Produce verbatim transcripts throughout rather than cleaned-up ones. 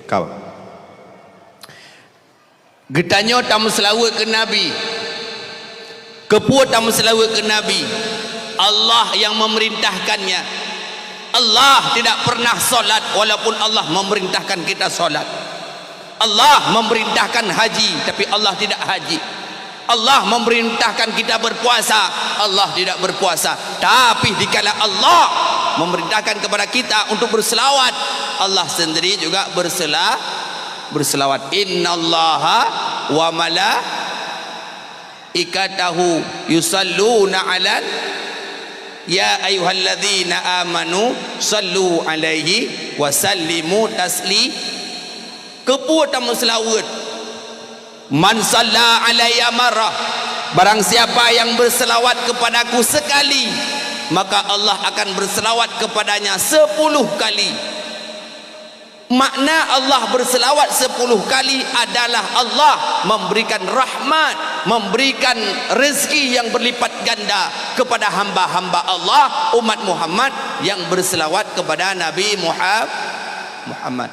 Ka. Geutanyoe tameuseulaweuet keu Nabi. Keupeue tameuseulaweuet keu Nabi? Allah yang memerintahkannya. Allah tidak pernah salat walaupun Allah memerintahkan kita salat. Allah memerintahkan haji, tapi Allah tidak haji. Allah memerintahkan kita berpuasa, Allah tidak berpuasa. Tapi dikala Allah memerintahkan kepada kita untuk berselawat, Allah sendiri juga bersela-, berselawat. "Innallaha wa malaikatahu yusalluna 'alan, ya ayyuhalladzina amanu sallu 'alaihi wa sallimu tasli." Keupeue tameuseulaweuet? "Man shalla 'alayya marrah," barang siapa yang berselawat kepadaku sekali, maka Allah akan berselawat kepadanya sepuluh kali. Makna Allah berselawat sepuluh kali adalah Allah memberikan rahmat, memberikan rezeki yang berlipat ganda kepada hamba-hamba Allah, umat Muhammad yang berselawat kepada Nabi Muha-, Muhammad.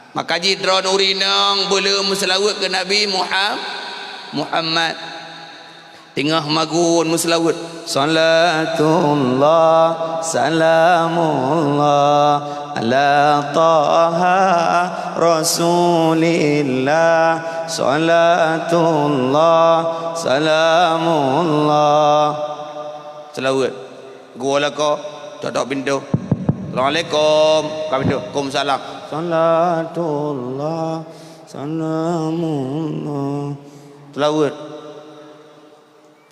Maka jih droeneuh ureueng inong beu le meuseulaweuet keu Nabi Muha-, Muhammad. Teungoh magun meuseulaweuet. Salatullah, salamullah, ala Taha Rasulillah. Salatullah, salamullah. Seulaweuet. Gua lakoe, tok-tok pintoe. "Assalamualaikum." Ka pintoe, "Waalaikumsalam." Salatullah, salamullah. Seulaweuet.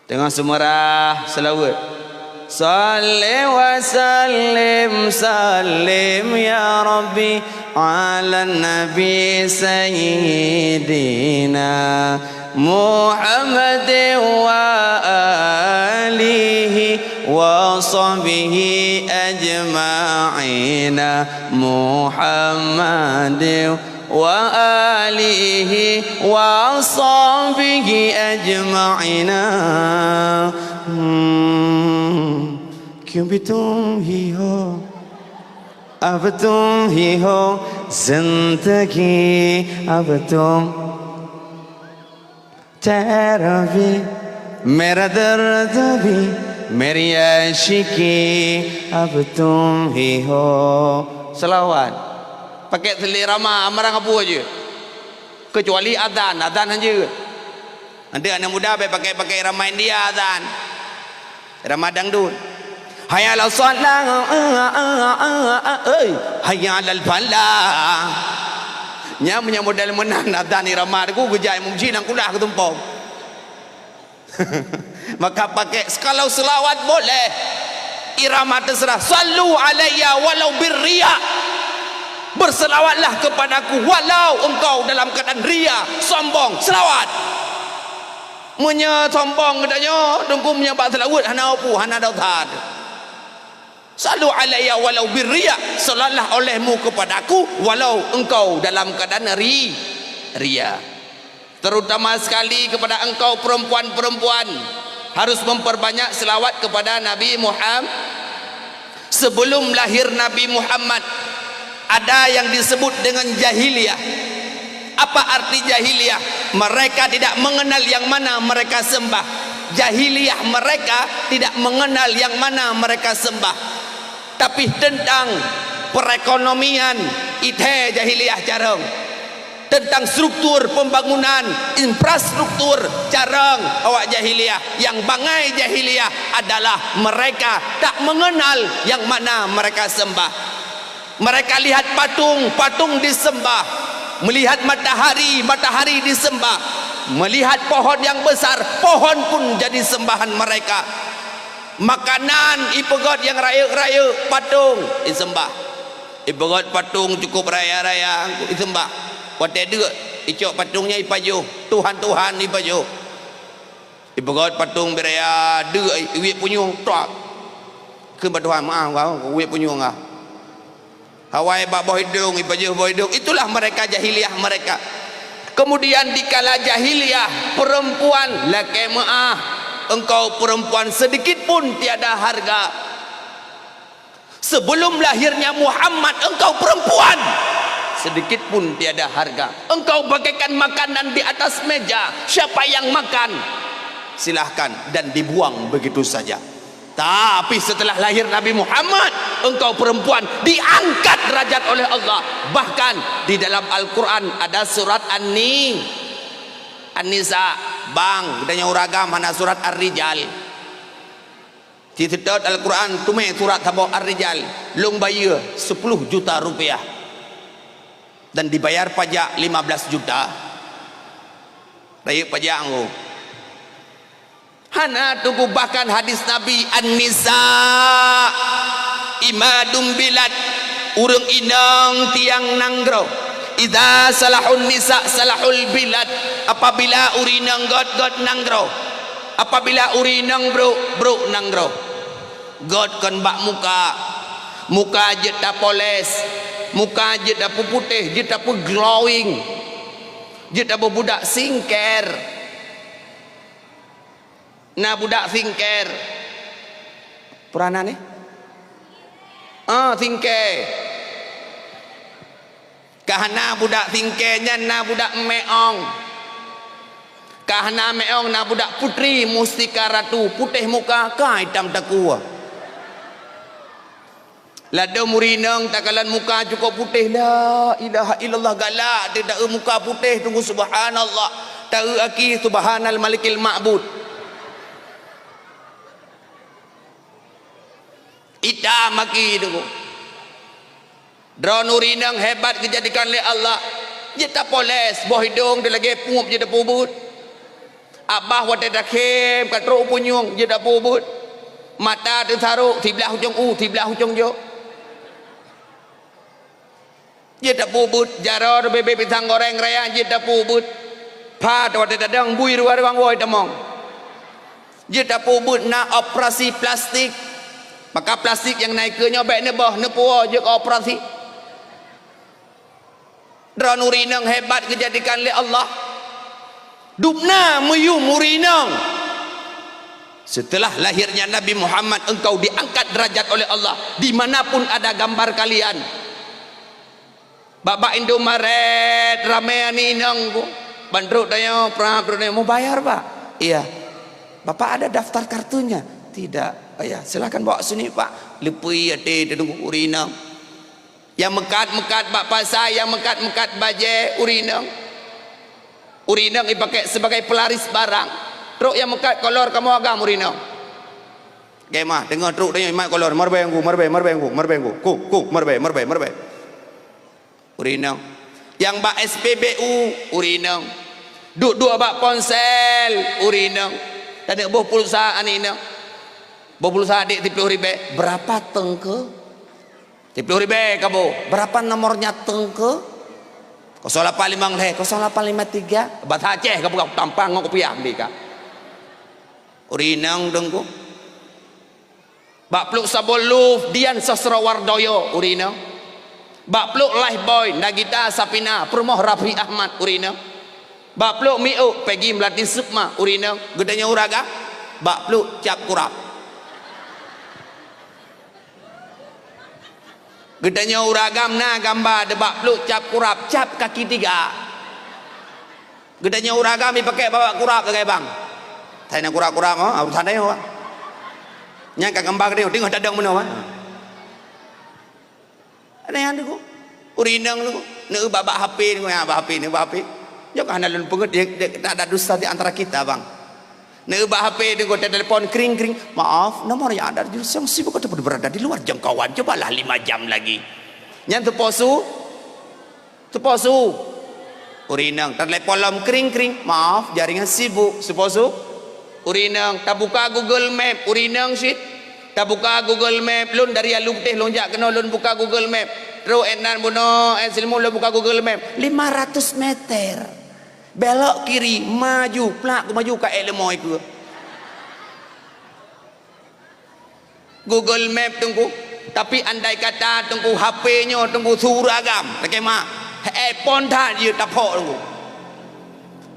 Teungoh seumeurah, seulaweuet. Salli wa sallim, sallim ya Rabbi, 'alan Nabi Sayyidina Muhammad wa alihi wa sahbihi ajma'ina. Muhammad wa alihi wa sahbihi ajma'ina. Hmm. Kyun bi tum hi ho, ab tum hi ho, zindagi ab tum tera bhi, mera dard bhi, meri aashiqi ab tum hi ho. Seulaweuet. Pakai seulaweuet irama, amarang abu aja. Kecuali azan, azan hanjeuet. Nanti aneuk muda bèk pakai-pakai irama India azan. Irama dangdut. Hayya 'alas shalah, eh, hayya 'alal falah. Nyan meunyo model meunan azan irama tu geujak imum jih nyang kulah keutumpông. Maka pakai, kalau seulaweuet boleh, irama teuseurah. Sallu 'alayya walau birriya. Berselawatlah kepadaku walau engkau dalam keadaan ria, sombong. Seulaweuet. Meunyo sombong geutanyoe, teungku, meunyo bak seulaweuet hana peue, hana dosa. Sallu 'alayya walau birriya, seulaweuetlah olehmu kepadaku walau engkau dalam keadaan ri-, ria. Terutama sekali kepada engkau perempuan-perempuan, harus memperbanyak selawat kepada Nabi Muhammad. Sebelum lahir Nabi Muhammad, ada yang disebut dengan jahiliyah. Apa arti jahiliyah? Mereka tidak mengenal yang mana mereka sembah. Jahiliyah mereka tidak mengenal yang mana mereka sembah. Tapi tentang perekonomian, ithèe jahiliyah carông. Tentang struktur pembangunan, infrastruktur, carông awak jahiliyah. Nyang bangai jahiliyah adalah mereka tak mengenal yang mana mereka sembah. Mereka lihat patung, patung disembah. Melihat matahari, matahari disembah. Melihat pohon yang besar, pohon pun jadi sembahan mereka. Makanan ipeugöt nyang rayeuk-rayeuk, patung isembah. Ipeugöt patung cukup raya-raya, isembah. Watèe deuk, icok patung nyan ipajoh, tuhan-tuhan ipajoh. Ipeugöt patung biraya, deuk, iwiet punyueng, trak. Kheun bak tuhan, "Meu'ah, wah, wiet punyueng ah." Hawai bak boh idông, ipajoh boh idông. Itulah mereka, jahiliyah mereka. Kemudian dikala jahiliyah, perempuan lakèe meu'ah, engkau perempuan sedikit pun tiada harga. Sebelum lahirnya Muhammad, engkau perempuan. sedikit pun tiada harga. Engkau bagaikan makanan di atas meja. Siapa yang makan, silahkan, dan dibuang begitu saja. Tapi setelah lahir Nabi Muhammad, engkau perempuan diangkat derajat oleh Allah. Bahkan di dalam Al-Quran ada surat An-Ni-, An-Nisa. Bang, geutanyoe ureueng agam hana surat Ar-Rijal. Di seutôt Al-Quran teumé surat saboh Ar-Rijal, lôn bayeue sepuluh juta rupiah. Dan dibayar pajak lima belas juta. Rayeuk pajak ngô. Hana teungku, bahkan hadis Nabi, "An-nisa imadul bilad." Ureueng inong tiang nanggroe. "Idza salahun nisa salahul bilad." Apabila ureueng inong gét, gét nanggroe. Apabila ureueng inong brôk, brôk nanggroe. Gét kon bak muka. Muka jeuet tapoles. Muka jeuet tapeuputéh, jeuet tapeuglowing. Jeuet taboh budak skincare. Na budak skincare. Peranan, eh? Ah, skincare. Ka hana budak skincare nyan, na budak meong. Ka hana meong, na budak putri mustika ratu, putéh muka, ka itam takue. Ladôm ureueng inong takalon muka cukôp putéh, la ilaha illallah, galak teuh taeu muka putéh teungku, subhanallah. Taeu aki, subhanal malikil ma'bud. Itam aki teungku. Droeneuh ureueng inong hebat geujadikan lé Allah. Jeuet tapoles, boh idông teuh lagèe pueb jeuet tapeubuet. Abah watèe takhém ka trôk u punyueng jeuet tapeubuet. Mata teusarok siblah ujông u, siblah ujông jok. Jeuet tapeubuet, jaroe bèe-bèe pisang goreng raya jeuet tapeubuet. Pha watèe tadong bui ruwa-ruwa woe tamong. Jeuet tapeubuet na operasi plastik. Maka plastik nyang na ikeue nyoe bèk neuboh, neupuwoe jeuet keu operasi. Droeneuh ureueng inong hebat geujadikan lé Allah. Dubna meuyum ureueng inong. Setelah lahirnya Nabi Muhammad, engkau diangkat derajat oleh Allah. Di mana pun ada gambar kalian. Bak-bak Indomaret, ramè aneuk inong ku. Ban trôk tanyoe, prap, trôk tanyoe, "Mau bayar, Pak?" "Iya." "Bapak ada daftar kartunya?" "Tidak." "Oh ya, silakan bawa sini, Pak." Leupui até teungku ureueng inong. Nyang meukat-meukat bak pasai, nyang meukat-meukat bajèe, ureueng inong. Ureueng inong ipakèk sebagai pelaris barang. Trôk nyang meukat kolor kamoe agam ureueng inong. Gèt mah, teungoh trôk tanyoe imat kolor, meureubai ngku, meureubai, meureubai ngku, meureubai ngku. Ku, ku, meureubai, meureubai, meureubai. Ureueng inong. Nyang bak S P B U, ureueng inong. Duek-duek bak ponsel, ureueng inong. Taneuk boh pulsa aneuk inong. Boh pulsa adék siplôh ribèe. "Berapa, Teungku?" "Siplôh ribèe kaboh." "Berapa nomornya, Teungku?" "Kosong lapan limong lhèe." "Kosong lapan lima tiga." Bahasa Aceh ka peugah, tampang ngon kupiah merdeka. Ureueng inong teungku. Bak pluek sabon Love, Dian Sastrowardoyo, ureueng inong. Bak pluek Lifebuoy, Nagita Slavina, Peurumoh Raffi Ahmad, ureueng inong. Bak pluek Miuk, Peggy Melati Sukma, ureueng inong. Geutanyoe ureueng agam, bak pluek cap kurab. Geutanyoe ureueng agam na gamba di bak pluek cap kurab, cap kaki tiga. Geutanyoe ureueng agam jipakèk bak kurab sagai bang. Sai na kurab-kurab, oh, urusan tanyoe, bang. Nyan ka gamba geutanyoe, teungoh tadong bunoe, bang. Aneh teungku. Ureueng inong teungku. Neueu bak-bak H P teungku, ya, bak H P, neueu bak H P. Nyoe ka hana lôn peungeut, dia, dia, tak ada dusta di antara kita, bang. Neueu bak H P teungku, telepon, kring, kring. "Maaf, nomor yang ada di, yang sibuk atau berada di luar jangkauan. Cobalah lima jam lagi." Nyan teupo su? Teupo su? Ureueng inong, telepon lom, kring, kring. "Maaf, jaringan sibuk." Teupo su? Ureueng inong, tabuka Google Map, ureueng inong cit. Tabuka Google Map, lôn dari Alue Putéh lôn jak keunoe, lôn buka Google Map. Trôk 'et nan bunoe, 'et sileumô, lôn buka Google Map. Lima ratus meter. Belok kiri, maju, plak kumaju ka 'et leumo ikeue. Google Map teungku. Tapi andai kata teungku H P nyoe teungku su ureueng agam, lakèe meu'ah. Handphone that jeuet taphok teungku.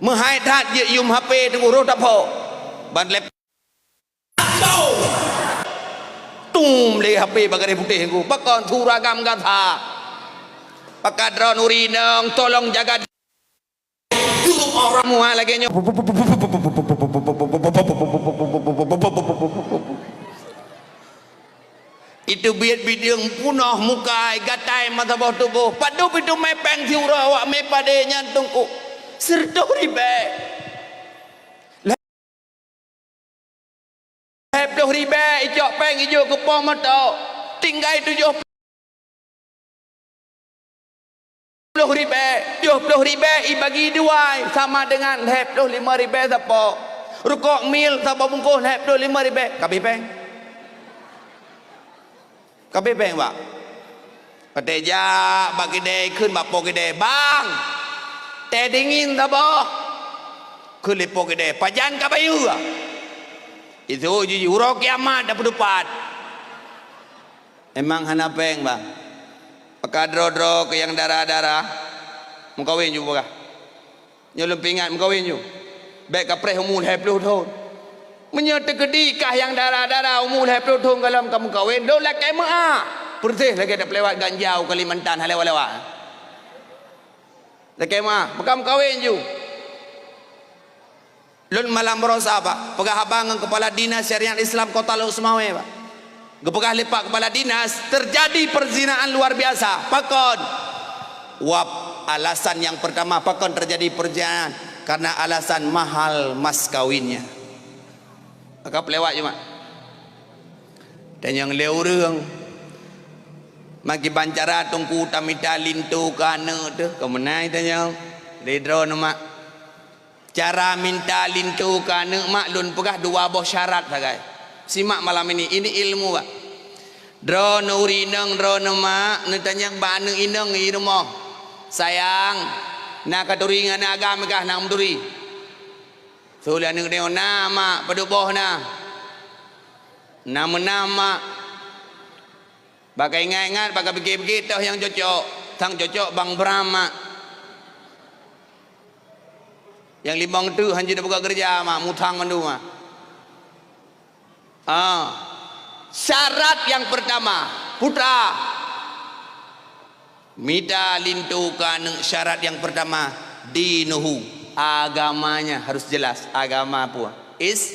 Meuhai that jeuet yum H P teungku, roh taphok. Ban lé tum lé H P bak garéh putéh teungku. Pakon su ureueng agam gata. Pakadron ureueng inong, tolong jaga diri. Orang mua lagèe nyoe. Itu biet bideueng punoh mukai gatai meusaboh tuboh. Padub itu mè pèng siuroe awak mè padé nyan teungku. Sireutoh ribèe. Lhèe ploh ribèe icok pèng ijok keu po moto. Tinggai tujoh ploh ribèe, tujoh ploh ribèe ibagi dua sama dengan lhèe ploh limong ribèe sapo. Rukok mil saboh bungkôh lhèe ploh limong ribèe, ka abéh pèng. Ka abéh pèng, Bang. Watèe jak bak keudè, kheun bak po keudè, "Bang, teh dingin saboh." Kheun lé po keudè, "Pajan ka bayeue?" Itu jih uroe kiamat dah peutupat. Memang hana pèng, Bang. Maka droe-droe keu nyang dara-dara, meukawen ju peugah. Nyoe lôn peuingat meukawen ju. Bèk kapreh umu lhèe ploh thôn. Meunyoe teukeudi kah nyang dara-dara umu lhèe ploh thôn gohlom ka meukawen, lôn lakèe meu'ah. Peureuseh lagèe tapeulewat ganja u Kalimantan, hana lewat-lewat. Lakèe meu'ah, maka meukawen ju. Lôn malam baroesa, Pak, peugah haba ngon Kepala Dinas Syariat Islam Kota Lhokseumawe, Pak. Geupeugah lé Pak Kepala Dinas, terjadi perzinaan luar biasa. Pakon? Wab, alasan yang pertama, pakon terjadi perzinaan? Karena alasan mahal mas kawinnya. Maka peulewat ju, Mak. Tanyong lé ureueng, maki bancara teungku tamita linto keu aneuk teuh, keu meunan tanyong. Lé droeneuh, Mak. Cara minta linto keu aneuk, Mak, lôn peugah dua boh syarat sagai. Simak malam ini, ini ilmu, Pak. Droeneuh ureueng inong, droeneuh mak, neutanyong bak aneuk inong i rumoh, "Sayang, na katuri ngon aneuk agam kah?" "Na meuturi." Seulah aneuk nyoe, "Na, Mak, padub boh na?" "Na meunan, Mak." Bak ka ingat-ingat, bak ka pike-pike, toh nyang cocok. Sang cocok Bang Bram, Mak. Nyang limong teuk hana jeuet tapeugah keureuja, Mak, mutang mandum, Mak. Ah. Syarat yang pertama, putra. Mita linto keu aneuk, syarat yang pertama, dinuhu, agamanya harus jelas. Agama apa? Is-,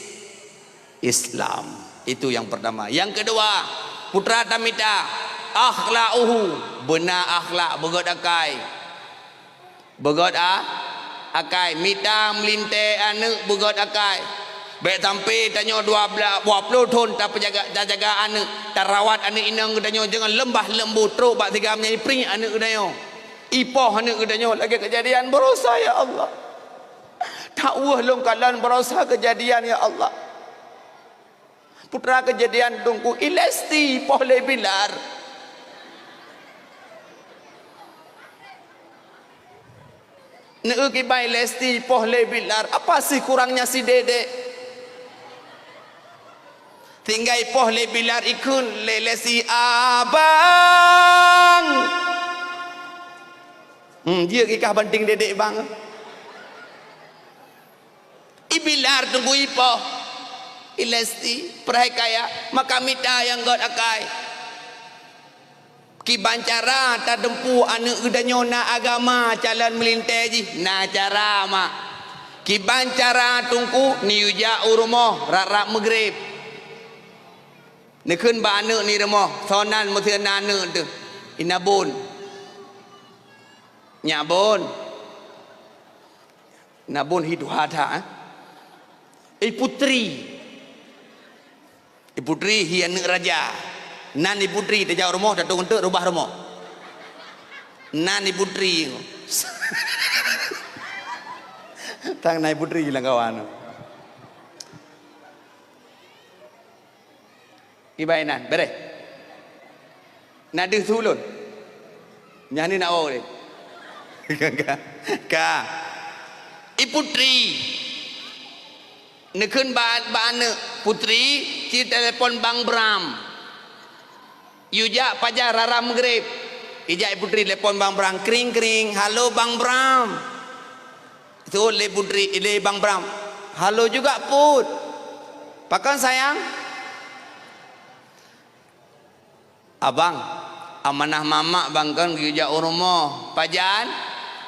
Islam. Itu yang pertama. Yang kedua, putra tamita, akhlauhu, beuna akhlak, beugöt akai. Beugöt a-, akai. Mita meulintèe aneuk beugöt akai. Bèk sampé tanyoe dua blah, dua ploh thon tapeujaga, tajaga aneuk, tarawat aneuk inong geutanyoe deungon leumbah leumbot, trok bak sigam nyan jipring aneuk geutanyoe. Ipoh aneuk geutanyoe lagèe keujadian baroesa, ya Allah. Tawoe lôn kalon baroesa keujadian, ya Allah. Putra keujadian Teungku, i Lesti poh lé Bilar. Neueu kiban i Lesti poh lé Bilar, apa sih kurangnya si Dedek? Tinggai poh lé Bilar ikheun lé Lesti, "Abang." Hmm, jeuet kikah banting Dedek bang. I Bilar Teungku ipoh, i Lesti, peureulèe kaya, maka mita nyang göt akai. Kiban cara tateumpu aneuk geutanyoe na agama calon meulintèe jih, na cara, Mak. Kiban cara Teungku neuyue jak u rumoh rab-rab meugreb. Neukheun bak aneuk ni rumoh, sonan meuseue na aneuk teuh, i Nabon. Nyak Bon. Nabon hi tuha that, eh. I Putri. I Putri hi aneuk raja. Nan i Putri tajak rumoh, tatong eunteuk rubah rumoh. Nan i Putri. Tang nan i Putri lam kawan. Kiban inan, beureh. Na deuh su ulôn. Nyan ni nak woe deh. Ka, ka. I Putri. Neukheun bak, bak aneuk Putri, ci telepon Bang Bram. Yue jak pajar rab-rab meugreb. Ijak i Putri telepon Bang Bram. Kring, kring. "Halo, Bang Bram." Seuôt lé Putri, lé Bang Bram. "Halo juga, Put." "Pakon, sayang?" "Abang, Amanah mamak bang kon geuyue jak u rumoh. Pajan?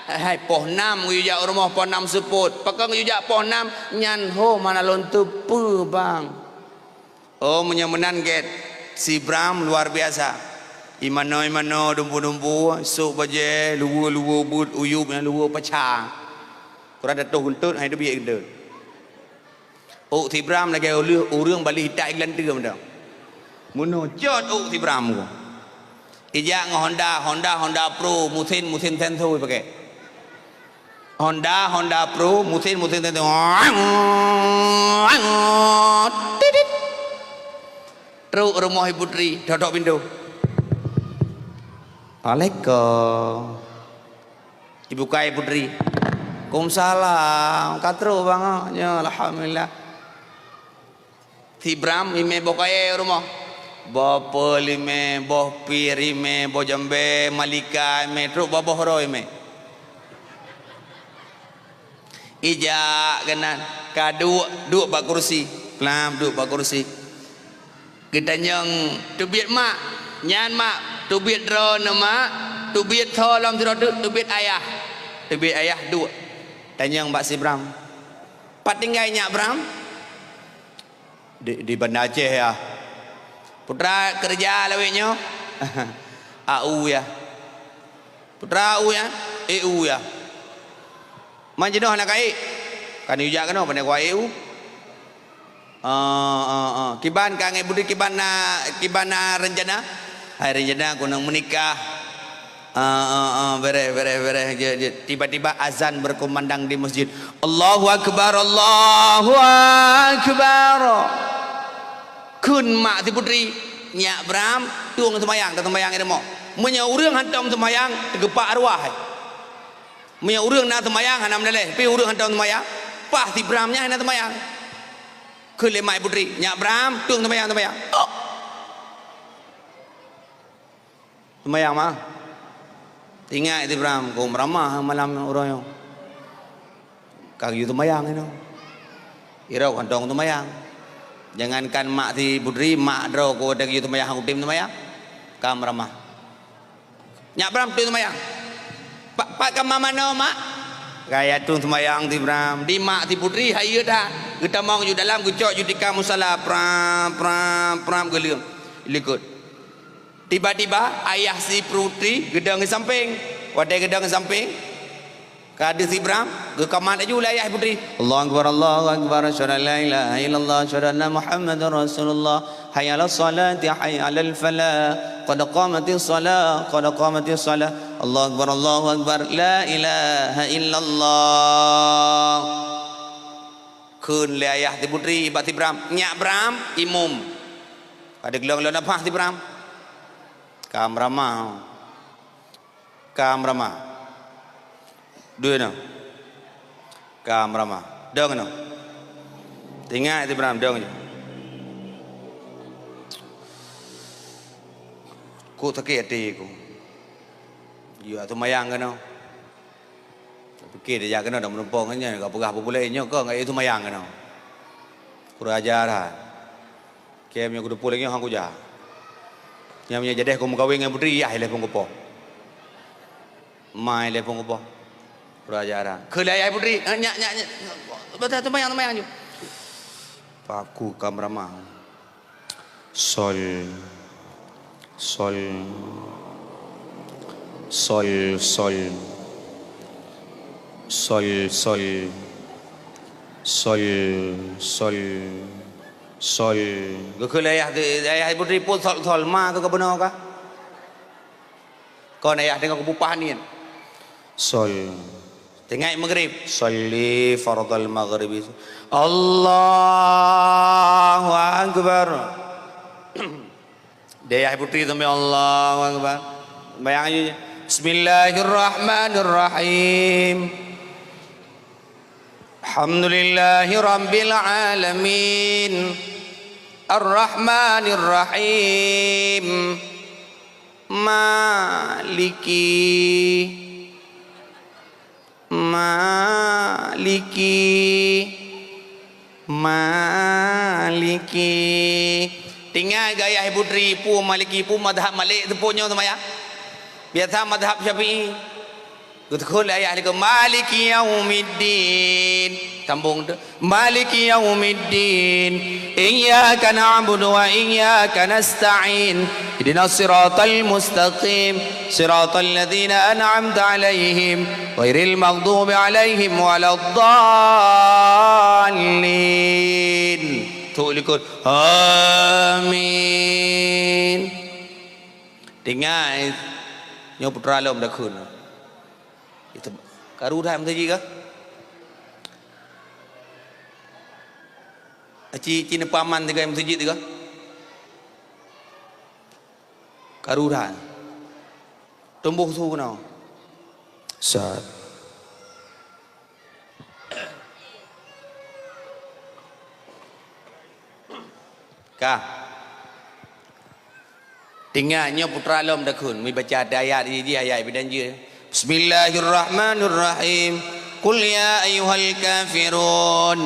Hai, poh nam geuyue jak u rumoh, poh nam seupôt. Pakon geuyue jak poh nam? Nyan ho hana lôn teupeu, bang. Oh, meunyoe meunan gét, si Bram luar biasa. Imanoe-imanoe, dumpeue-dumpeue, sôk bajée, luweue-luweue, beuet uyueb nyang luweue paca. Kurang tatoh geuntot, hai teubiet geuntot. Ôk si Bram lagée uleuh ureuëng balih itak iglanteu mantong. Meunoe cot ôk si Bram ko. Ijak ngon Honda, Honda, Honda Pro, mesin, mesin sensor pakai. Honda, Honda Pro, mesin, mesin sensor. Titit. Trok rumoh Ibu Tri, dodok pintoe. Assalamualaikum. Ibu kai Putri. Waalaikumsalam. Ka trok bang, ah. Ya, alhamdulillah. Si Bram imé boh kayée rumoh. Boh Pol imé, boh Pir imé, boh Jambé, Malika imé, trok boh-boh roh imé. Ijak keunan, ka duek, duek bak kursi. Plam, duek bak kursi. Geutanyong, "Teubiet mak?" "Nyan mak." "Teubiet droeneuh mak?" "Teubiet soe lom sidroe teuk?" "Teubiet ayah." Teubiet ayah duek. Tanyong bak si Bram, "Pat tinggai nyak Bram?" "Di, di Banda Aceh ya." "Putra keureuja lawét nyoe?" "A U ya." "Putra A U ya?" "E U ya." "Man jinoe hana ka ék?" "Ka neujak keunoe, pane ku A E U." "Ah, ah, ah. Kiban ka ngai Putri, kiban na, kiban na rencana?" "Hai rencana ku nang meunikah." "Ah, ah, ah, bereh, bereh, bereh." Je, je. Tiba-tiba azan berkumandang di masjid. "Allahu Akbar, Allahu Akbar." Kheun mak si Putri, "Nyak Bram, tueng seumayang, taseumayang i rumoh. Meunyoe ureuëng hantom seumayang, teugeupak arwah." Meunyoe ureuëng na seumayang hana meudaleh, pi ureuëng hantom seumayang, paih si Bram nyan hana seumayang. Kheun lé mak Putri, "Nyak Bram, tueng seumayang, seumayang." Oh. "Seumayang, Ma." Ingat si Bram, "Ku meuramah malam uroe nyoe. Ka geuyue seumayang inoe. Irok hantom seumayang. Jangankan mak si Putri, mak droe ku watée geuyue seumayang, hana kutem seumayang. Ka meuramah." "Nyak Bram, tueng seumayang." "Pat, pat ka ma manoe, Mak?" "Gaya tueng seumayang si Bram." Di mak si Putri, hai yeuda. Geutamong ju dalam, geucok ju tika musala, pram, pram, pram, geuleueng. Likot. Tiba-tiba, ayah si Putri geudong di sampéng. Watée geudong di sampéng, ka deuh si Bram, geukamat laju lé ayah Putri. "Allahu Akbar, Allahu Akbar, asyhadu an la ilaha illallah, asyhadu anna Muhammadar Rasulullah. Hayya 'alas salati, hayya 'alal falah. Qad qamatis salah, qad qamatis salah. Allahu Akbar, Allahu Akbar, la ilaha illallah." Kheun lé ayah si Putri bak si Bram, "Nyak Bram, imum." Ka deuglong lom nafah si Bram. Ka meuramah. Ka meuramah. Deuh nyoe. Ka meuramah. Dong nyoe. Ingat si Bram, dong nyoe. Kok sakét até ku. Yue seumayang keunoe. Pike dijak keunoe dan meureumpok ngon nyan, ka peugah peue pulai nyoe kong, ka yue seumayang keunoe. Kurang ajar that. Kém nyoe kuteupue lagée nyoe han kujak. Nyang meunyoe jadeh ku meukawen ngon Putri, yah ilée phon kupoh. Ma ilée phon kupoh. Kurang ajar. Kheun lé ayah Putri, "Eh, nyak, nyak, nyak. Beutôi seumayang, seumayang ju." Paku ka meuramah. Sol. Sol. Sol, sol. Sol, sol. Sol, sol. Sol. Geukheun lé ayah, ayah Putri pun sol, sol. Ma keu gubunur kah? Kon ayah teungoh geupupah niet. Sol. Teungoh maghrib. Sholli fardal maghribi. Allahu Akbar. Di ayah Putri sampai Allahu Akbar. Bayang aja. Bismillahirrahmanirrahim. Alhamdulillahi rabbil alamin. Arrahmanirrahim. Maliki. Maliki. Maliki. Ingat gaya hai putri, peue Maliki, peue madhab Malik teupeu nyoe seumayang? Biasa madhab Syafi'i. Geuteukheun lé ayah lé keu, "Maliki yaumiddin." Sambung tu, "Maliki yaumiddin. Iyyaka na'budu wa iyyaka nasta'in. Ihdinas siratal mustaqim. Siratal ladzina an'amta 'alaihim, ghairil maghdubi 'alaihim waladdallin." Tu likot. Amin. Tinggai nyoe putra lom dakheun. Itu karu that meuseujid kah? Ci, ci neupaman tinggai meuseujid kah? Karu that. Tumboh su keunoe. Sat. Ka. Tinggai nyoe putra lom dakheun, mi baca ayat jih, ayat bidan jih. Bismillahirrahmanirrahim. Qul ya ayyuhal kafirun.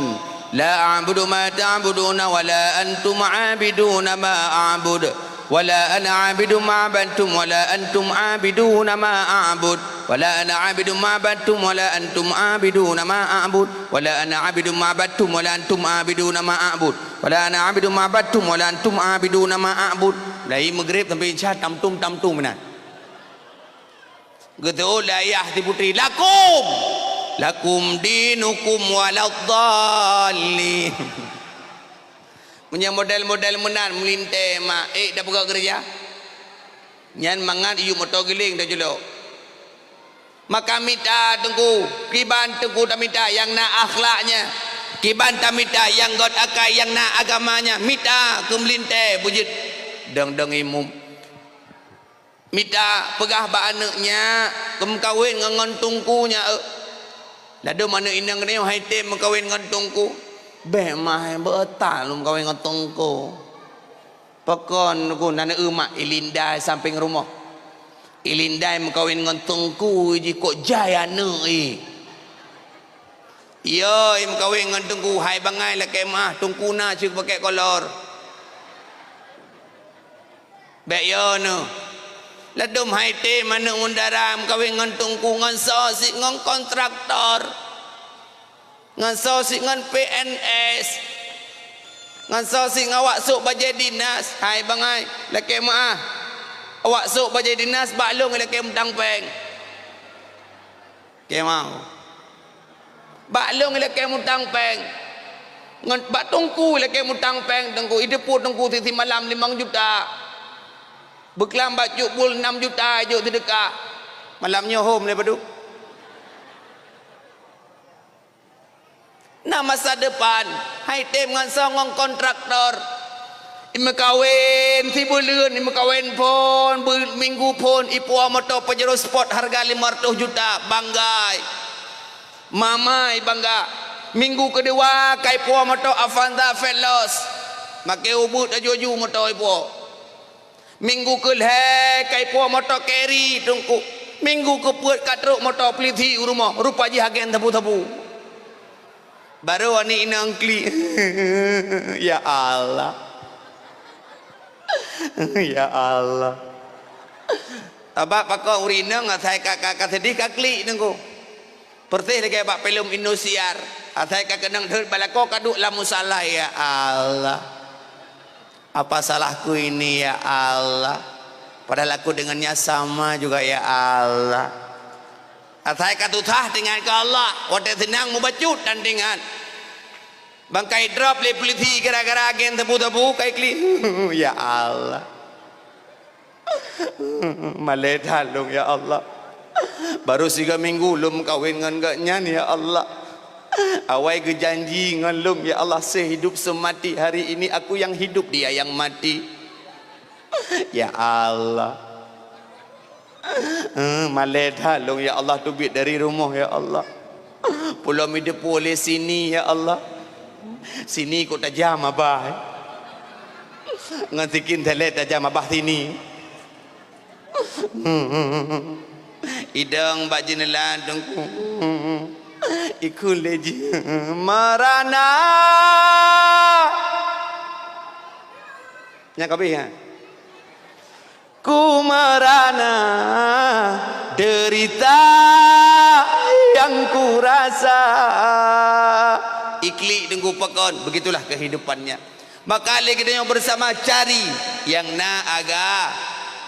La a'budu ma ta'buduna wa la antum 'abiduna ma a'bud. Wa la ana 'abidun ma 'abadtum wa la antum 'abiduna ma a'bud. Wa la ana 'abidun ma 'abadtum wa la antum 'abiduna ma a'bud. Wa la ana 'abidun ma 'abadtum wa la antum 'abiduna ma a'bud. Wa la ana 'abidun ma 'abadtum wa la antum 'abiduna ma a'bud. Mulai Maghrib sampai Isya tamtum-tamtum meunan. Geuteuôt lé ayah si putri, "Lakum, lakum dinukum waladdallin." Meunyoe model-model meunan meulintée mak, ék tapeugah keureuja? Nyan mangat yue moto giléng taculok. Maka mita Teungku, kiban Teungku tamita nyang na akhlaknya, kiban tamita nyang göt akai nyang na agamanya, mita keu meulintée beujeuet dong-dong imum. Mita peugah bak aneuëk nyak, "Keumeukawen ngon, ngon teungku nyak, eu." Ladôm aneuëk inong geutanyoe hai tem meukawen ngon teungku. "Bék mah, beuta lôn meukawen ngon teungku." Pakon ku na aneuëk mak ilindai sampéng rumoh. Ilindai meukawen ngon teungku jih kok jai aneuëk i. Yo, i meukawen ngon teungku, hai bangai lakée meuah, teungku na cit pakèk kolor. Bék yo neuh. Ladôm hai tem aneuëk mudara meukawen ngon teungku ngon soe sit ngon kontraktor. Ngon soe sit ngon P N S. Ngon soe sit ngon awak sôk bajée dinas. Hai bangai, lakée meuah. Awak sôk bajée dinas bak lôn ilakée mutang péng. Keu mau. Bak lôn ilakée mutang péng. Ngon bak teungku ilakée mutang péng, teungku. Iteupeue teungku si, simalam limong juta. Beuklam bak cut bul nam juta jok seudeukah. Malam nyoe hom lé padub. Na masa depan, hai tem ngon soe ngon kontraktor. Imeukawen sibuleuen, imeukawen phon, beu-, minggu phon, ipuwoe moto Pajero Sport hareuga limong reutôh juta, banggai. Mamai bangga. Minggu keudua, ka ipuwoe moto Avanza Veloz. Makai ubeuet laju-laju moto ipuwoe. Minggu keulhée ka ipuwoe moto Carry, teungku. Minggu keupeuet ka trok moto polisi u rumoh, rupa jih agen sabu-sabu. Barô aneuëk inong klik. Ya Allah. Ya Allah. Sabab pakon ureuëng inong asai ka, ka, ka seudeh ka klik, teungku. Persis lagée bak filem Indosiar. Asai ka keunong deuet bak lakoe ka duek lam musala, ya Allah. Apa salahku ini, ya Allah? Padahal aku dengannya sama juga, ya Allah. Asai ka susah teuingat keu Allah, watée seunang mubacut dan teuingat. Bangkai drop lé polisi gara-gara agen sabu-sabu kai klik. Ya Allah. Malée that lôn, ya Allah. Baru siga minggu lôn meukawen ngon gobnyan, ya Allah. Awai geujanji ngon lôn, ya Allah, sehidup semati, hari ini aku yang hidup, dia yang mati. Ya Allah. Eh, malée that lôn, ya Allah, teubiet dari rumoh, ya Allah. Peulom ideup lé sini, ya Allah. Sini kok tajam abah, eh. Ngon sikin teulet tajam abah sini. Idong bak jeuneula teungku. Ikheun lé jih, "Marana." Nyang kabeh, ha. Ku merana derita yang ku rasa. Iklik teungku pakon, begitulah kehidupannya. Maka lé geutanyoe bersama cari nyang na aga-,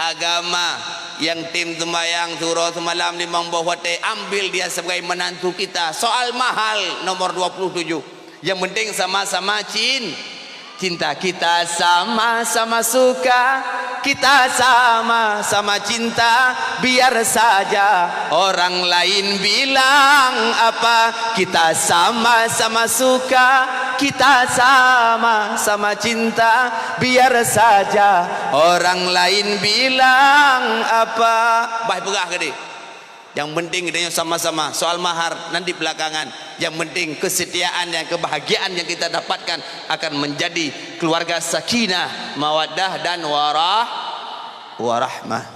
agama, nyang tem sembahyang siuroe semalam limong boh watée, ambil dia sebagai menantu kita. Soal mahal nomor dua puluh tujuh. Yang penting sama-sama cin-, cinta. Kita sama-sama suka, kita sama-sama cinta. Biar saja orang lain bilang apa, kita sama-sama suka, kita sama-sama cinta. Biar saja orang lain bilang apa. Bah peugah ke dia. Yang penting geutanyoe sama-sama. Soal mahar nanti belakangan. Yang penting kesetiaan dan kebahagiaan yang kita dapatkan akan menjadi keluarga sakinah, mawaddah dan warah-, warahmah.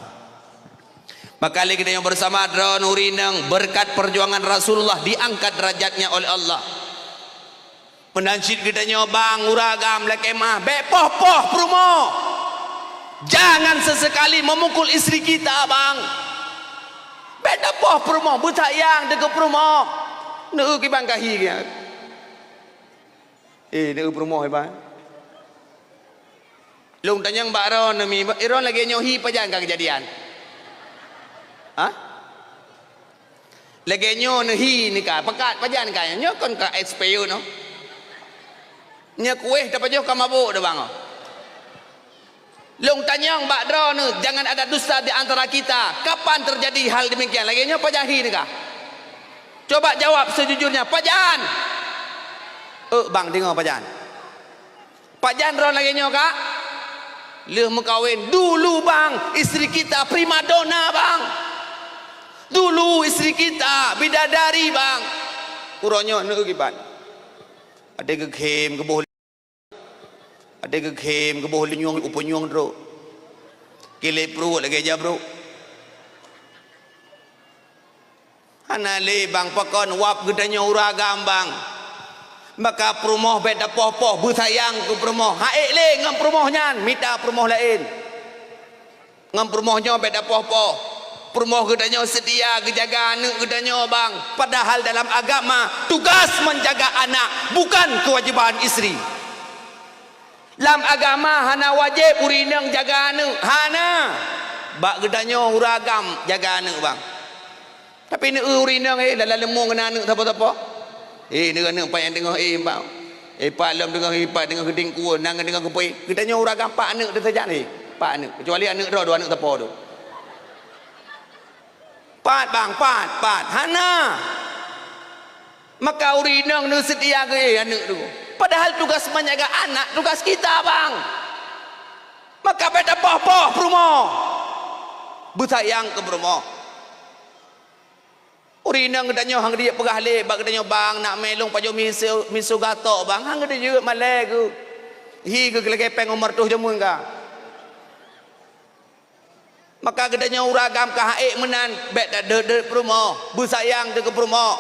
Maka lé geutanyoe bersama droeneuh ureueng inong, berkat perjuangan Rasulullah diangkat derajatnya oleh Allah. Meunan cit geutanyoe bang, ureueng agam lakée meu'ah, bék poh-poh peurumoh. Jangan sesekali memukul istri kita, bang. Bék tapoh peurumoh, beusayang teuh keu peurumoh. Neu kiban ka hi nyan. Eh, neu peurumoh iban. Lôn tanyong bak droeneuh mi, droeneuh lagée nyoe hi pajan ka keujadian? Hah? Lagée nyoe neuh hi neuka, pakat pajan ka nyoe, kon ka expire noh. Nyoe kueh tapajoh ka mabök dah bang. Lôn tanyong bak droeneuh, jangan ada dusta di antara kita. Kapan terjadi hal demikian? Lagée nyoe pajan hi neuka? Coba jawab sejujurnya, pajan? Euk bang, deungoe pajan. Pajan droe lagée nyoe, Kak? Lheueh meukawen, dulu, bang, istri kita primadona, bang. Dulu istri kita bidadari, bang. Uroe nyoe neu kiban. Ada geughem geuboh, ada geughem geuboh linyueng, upeue nyueng trok. Kilek pruet lagée jabrok. Hana lé bang, pakon wab geutanyoe ureueng agam bang. Maka peurumoh bék tapoh-poh, beusayang keu peurumoh. Haék lé ngon peurumoh nyan, mita peurumoh laén. Ngon peurumoh nyoe bék tapoh-poh. Peurumoh geutanyoe seutia geujaga aneuëk geutanyoe bang. Padahal dalam agama, tugas menjaga anak bukan kewajiban istri. Lam agama hana wajéb ureuëng inong jaga aneuëk, hana. Bak geutanyoe ureuëng agam jaga aneuëk bang. Tapi neu ureuëng inong, eh, dalam leumô ngon aneuëk sapo-sapo. Eh, neu aneuëk pat nyang teungoh, eh, pat. Eh, pat lom teungoh, eh, pat teungoh geutingkue, nang teungoh geupeu. Geutanyoe ureuëng agam pat aneuëk teuh sajan, eh. Pat aneuëk. Kecuali aneuëk droe, dua aneuëk sapo tu. Pat bang, pat, pat. Hana. Maka ureuëng inong neuseutia keu, eh, aneuëk tu. Padahal tugas menjaga anak, tugas kita, bang. Maka bék tapoh-poh peurumoh. Beusayang keu peurumoh. Ureuëng inong geutanyoe han geujeuet peugah lé bak geutanyoe, "Bang, nak mé lôn pajoh miseue, miseue gatok, bang." Han geujeuet malée geuh. Hi geuh lagée péng u meureutoh jameun ka. Maka geutanyoe ureuëng agam ka haék meunan, bék tadeuet-deuet peurumoh, beusayang teuh keu peurumoh.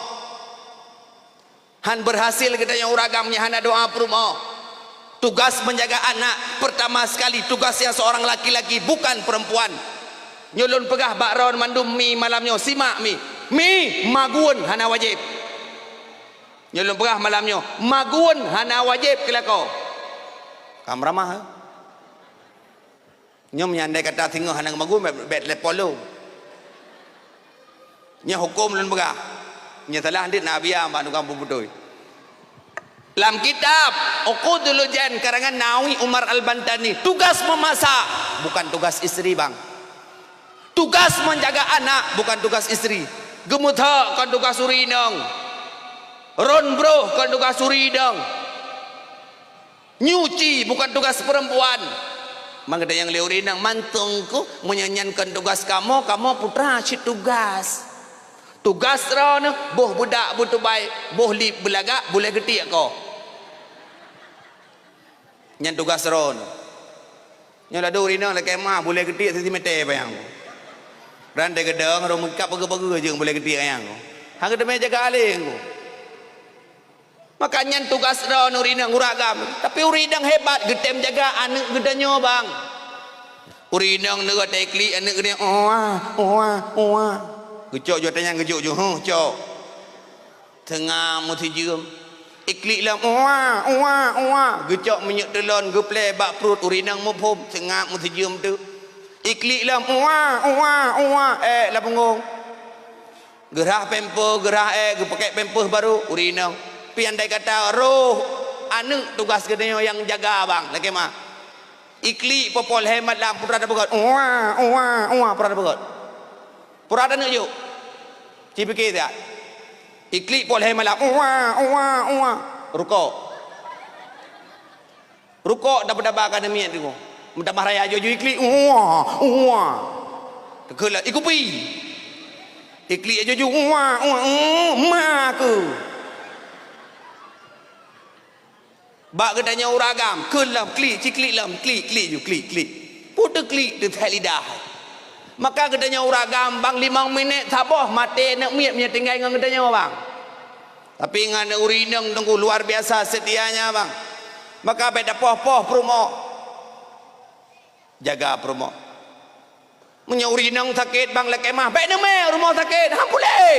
Han berhasil geutanyoe ureuëng agam nyang hana doá peurumoh. Tugas menjaga anak, pertama sekali tugasnya seorang laki-laki, bukan perempuan. Nyoe lôn peugah bak droe mandum mi malam nyoe, simak mi. Mi, magun hana wajéb. Nyoe lôn peugah malam nyoe, magun hana wajéb keu lakoe. Ka meuramah, eh? Nyoe meunyoe andai kata singoh hana geumagun, bék, bék telepon lôn. Nyoe huköm lôn peugah. Nyoe salah dit na biya bak tukang peubeutôi. Lam kitab Uqudul Lujan karangan Nawawi Umar Al-Bantani, tugas memasak bukan tugas istri, bang. Tugas menjaga anak bukan tugas istri. Geumeuthok kon tugas ureuëng inong. Ron broh kon tugas ureuëng inong. Nyuci bukan tugas perempuan. Maka nyang lé ureuëng inong, mantong ku, meunyoe nyan kon tugas kamoe, kamoe putra cit tugas. Tugas droeneuh, boh beudak beutubai, boh lip beulagak, bulée geutiek ko. Nyan tugas droeneuh. Nyoe ladôm ureuëng inong lakée meu'ah, bulée geutiek sentimeter payang. Ran teugeudong, rhom meukab pageue-pageue jeueng bulée geutiek payang. Han geuteumé jaga aleng ku. Maka nyan tugas droe ureueng inong ureueng agam. Tapi ureueng inong hebat geutem jaga aneuk geutanyoe, bang. Ureueng inong neuga teu klik aneuk geutanyoe, "Uwa, uwa, uwa." Geucok ju ata nyan geujok ju, "Huh, cok." Teungoh meusijeuem. Iklik lom, "Uwa, uwa, uwa." Geucok minyeuk teulon geuplè bak pruet ureueng inong muphom, teungoh meusijeuem teuk. Iklik lom, "Uwa, uwa, uwa." Eh, lam punggong. Geurhah pampers, geurhah eh, geupakèk pampers barô, ureueng inong. Pi andai kata roh aneuk tugas geutanyoe nyang jaga bang, lakèe meuah. Iklik poh lhèe malam, peue tapeugöt, "Uwa, uwa, uwa," peue tapeugöt. Peue taneuk jok. Ci pike siat. Iklik poh lhèe malam, "Uwa, uwa, uwa." Rukok. Rukok daba-daba ka neumiet teungoh. Meutamah raya jaju iklik, "Uwa, uwa." Keukeula ikupi. Iklik jaju, "Uwa, uwa, uwa, ma keu." Bak geutanyoe ureueng agam, kheun lom klik, ci klik lom, klik, klik ju, klik, klik. Peue teuklik teuthèe lidah. Maka geutanyoe ureueng agam bang limong minèt saboh maté aneuk miet meunyo tinggai ngon geutanyoe bang. Tapi ngon ureueng inong teungku luar biasa setianya bang. Maka bèk tapoh-poh peurumoh. Jaga peurumoh. Meunyoe ureueng inong sakét bang lakèe meuah, bèk neumè rumoh sakét, han puléh.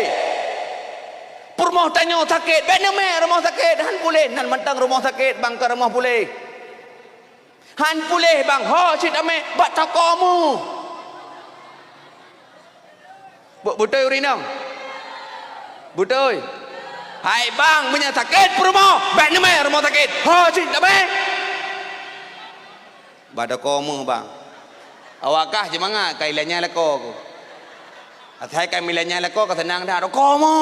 Peurumoh tanyoe sakét, bèk neumè rumoh sakét, han puléh. Nan mantong rumoh sakét bang keu rumoh puléh. Han puléh bang, ho cit amé bak toko mu. Be-, beutôi ureueng inong? Beutôi. Hai bang, meunyoe sakét peurumoh, bèk neumè rumoh sakét. Ho cit amé. Bak toko mu bang. Awak kah jeumangat ka ilanya lakoe ku. Asai ka milanya lakoe ka seunang that toko mu.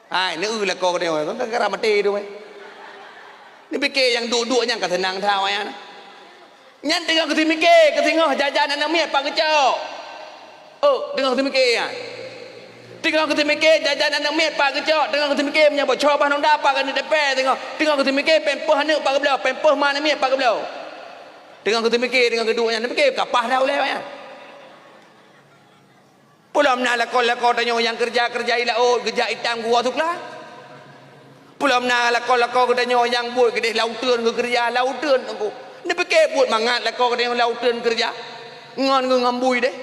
Hai, neueu lakoe geutanyoe, gara-gara maté tu, weh. Neupike nyang duek-duek nyan ka seunang that awaknyan. Nyan teungoh geuteumike, geuteungoh jajan aneuk miet pat geucok. Oh, teungoh geuteumike nyan. Teungoh geuteumike jajan aneuk miet pat geucok, teungoh geuteumike meunyoe boh cok bah nonda pat geuneuk teupèe teungoh. Teungoh geuteumike pampers aneuk pat geubloe, pampers ma aneuk miet pat geubloe. Teungoh geuteumike, teungoh geuduek nyan, neupike ka paih dah ulèe awaknyan. Peulom na lakoe-lakoe tanyoe nyang keureuja-keureuja i laôt geujak itam geuwoe sukla. Peulom na lakoe-lakoe geutanyoe nyang buet keudeh lam uteuen geukeureuja lam uteuen teungku. Neupike buet mangat lakoe geutanyoe lam uteuen keureuja. Ngon geuh ngon bui deh.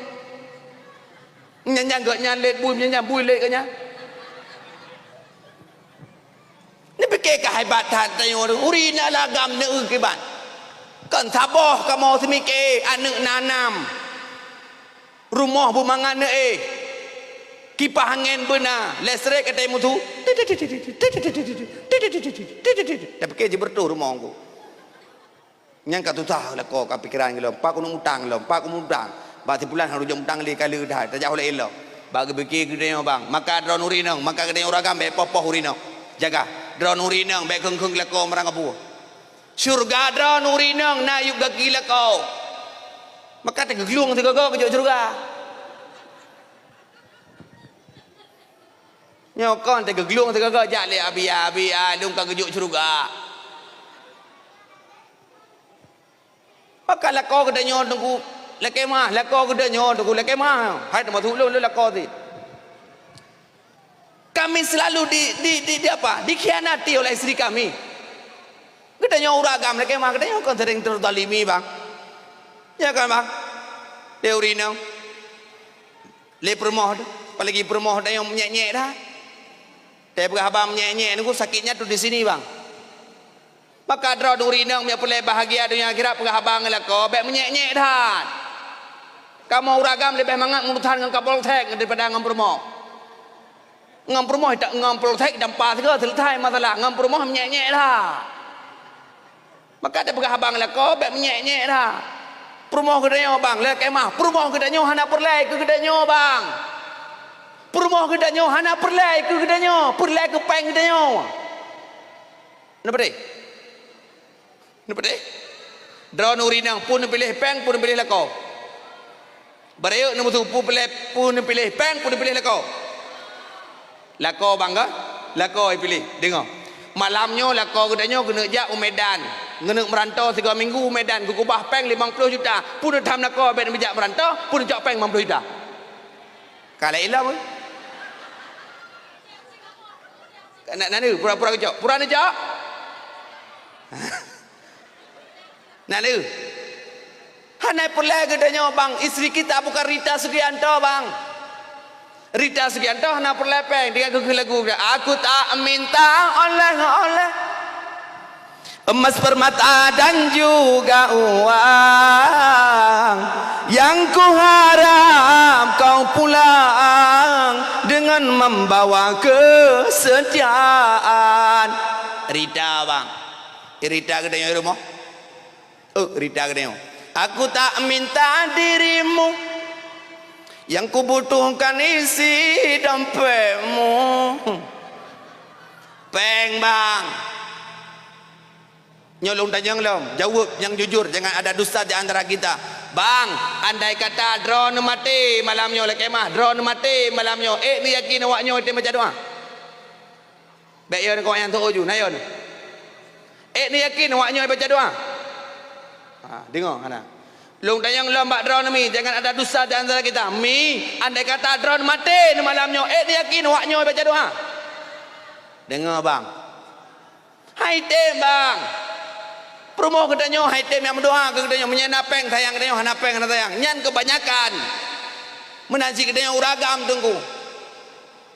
Nyan-nyan geuh nyan lét bui, nyan-nyan bui lét geuh nyan. Neupike ka hebat that tanyoe ureueng inong agam neueu kiban. Kon saboh kamoe seumike aneuk na nam. Rumoh beumangat neuéh. Kipah angén beuna, listrik até musu. Tapike jibeureutoh rumoh ku. Nyan ka susah lakoe ka pikeran lom, pat keuneuk mutang lom, pat keuneuk mutang. Bak sipulan harôh jeuet mutang lé kali that, tajak ulèe lom. Bak geupike geutanyoe bang, maka droeneuh ureueng inong, maka geutanyoe ureueng agam bèk poh-poh ureueng inong. Jaga, droeneuh ureueng inong bèk kheun-kheun lakoe meurang kapeue. Syeuruga droeneuh ureueng inong na yup gaki lakoe. Maka teugeuglueng sigoe-goe geujok syeuruga. Nyoe kon teugeuglueng sigoe-goe jak lé Abi, "Abi, ah, lôn ka geujok syeuruga." Maka lakoe geutanyoe teungku lakèe meuah, lakoe geutanyoe teungku lakèe meuah. Hai teumasok ulôn, lôn lakoe sit. Kami selalu di, di, di, di apa? Dikhianati oleh istri kami. Geutanyoe ureueng agam lakèe meuah, geutanyoe kon sering teuzalimi, bang. Ya kan, bang? Lé ureueng inong. Lé peurumoh tu. Apalagi peurumoh tanyoe meunyèk-nyèk that. Teupeugah haba meunyèk-nyèk nyoe sakitnya tu di sini, bang. Maka droeneuh ureueng inong meunyoe peureulèe bahagia donya akhirat peugah haba ngon lakoe, bèk meunyèk-nyèk that. Kamoe ureueng agam leubeh mangat meurusan ngon kapolsek daripada ngon peurumoh. Ngon peurumoh ita-, ngon polsek itampa sigoe seuleusai masalah, ngon peurumoh meunyèk-nyèk that. Maka teupeugah haba ngon lakoe bèk meunyèk-nyèk that. Peurumoh geutanyoe bang, lakèe meuah, peurumoh geutanyoe hana peureulèe keu geutanyoe bang. Peurumoh geutanyoe hana peureulèe keu geutanyoe, peureulèe keu pèng geutanyoe. Na peudeh? Na peudeh? Droeneuh ureueng inong, peue neupiléh pèng, peue neupiléh lakoe. Barayek neumusu peue piléh, peue neupiléh pèng, peue neupiléh lakoe. Lakoe bang ka? Lakoe ipiléh. Deungö. Malam nyoe lakoe geutanyoe keuneuk jak u Medan. Keuneuk meuranto sigoe minggu u Medan, geukeubah pèng limong ploh juta. Peue neutham lakoe bèk neujak meuranto, peue neucok pèng limong ploh juta. Ka lheuh ilong, eh? Na, na lé, pura-pura geucok. Pura neucok? Na lé. Hana peureulée geutanyoe, bang. Istri kita bukan Rita Sugianto, bang. Rita Sugianto hana peureulée péng. Dengan keu lagu, "Aku tak minta oleh-oleh, emas, permata dan juga uang. Yang kuharap kau pulang dengan membawa kesetiaan." Rita, bang. Rita geutanyoe rumoh. Oh, Rita geutanyoe. "Aku tak minta dirimu, yang kubutuhkan isi dompetmu." Péng, bang. Nyoe lôn tanyong lom, jaweueb nyang jujur, jangan ada dusta di antara kita. Bang, andai kata droeneuh maté malam nyoe, lé kemah, droeneuh maté malam nyoe, ék neuyakin awak nyoe teuh baca doa? Bék yo keu awak nyang teuh ju, na yo. Ék neuyakin awak nyoe baca doa? Ha, deungoe hana. Lôn tanyong lom bak droeneuh mi, jangan ada dusta di antara kita. Mi, andai kata droeneuh maté malam nyoe, ék neuyakin awak nyoe baca doa? Deungoe, bang. Hai tem, bang. Peurumoh geutanyoe, hai tem nyang meudoa keu geutanyoe, meunyoe na péng sayang geutanyoe, hana péng hana sayang. Nyan keubanyakan. Meunan cit geutanyoe ureueng agam teungku.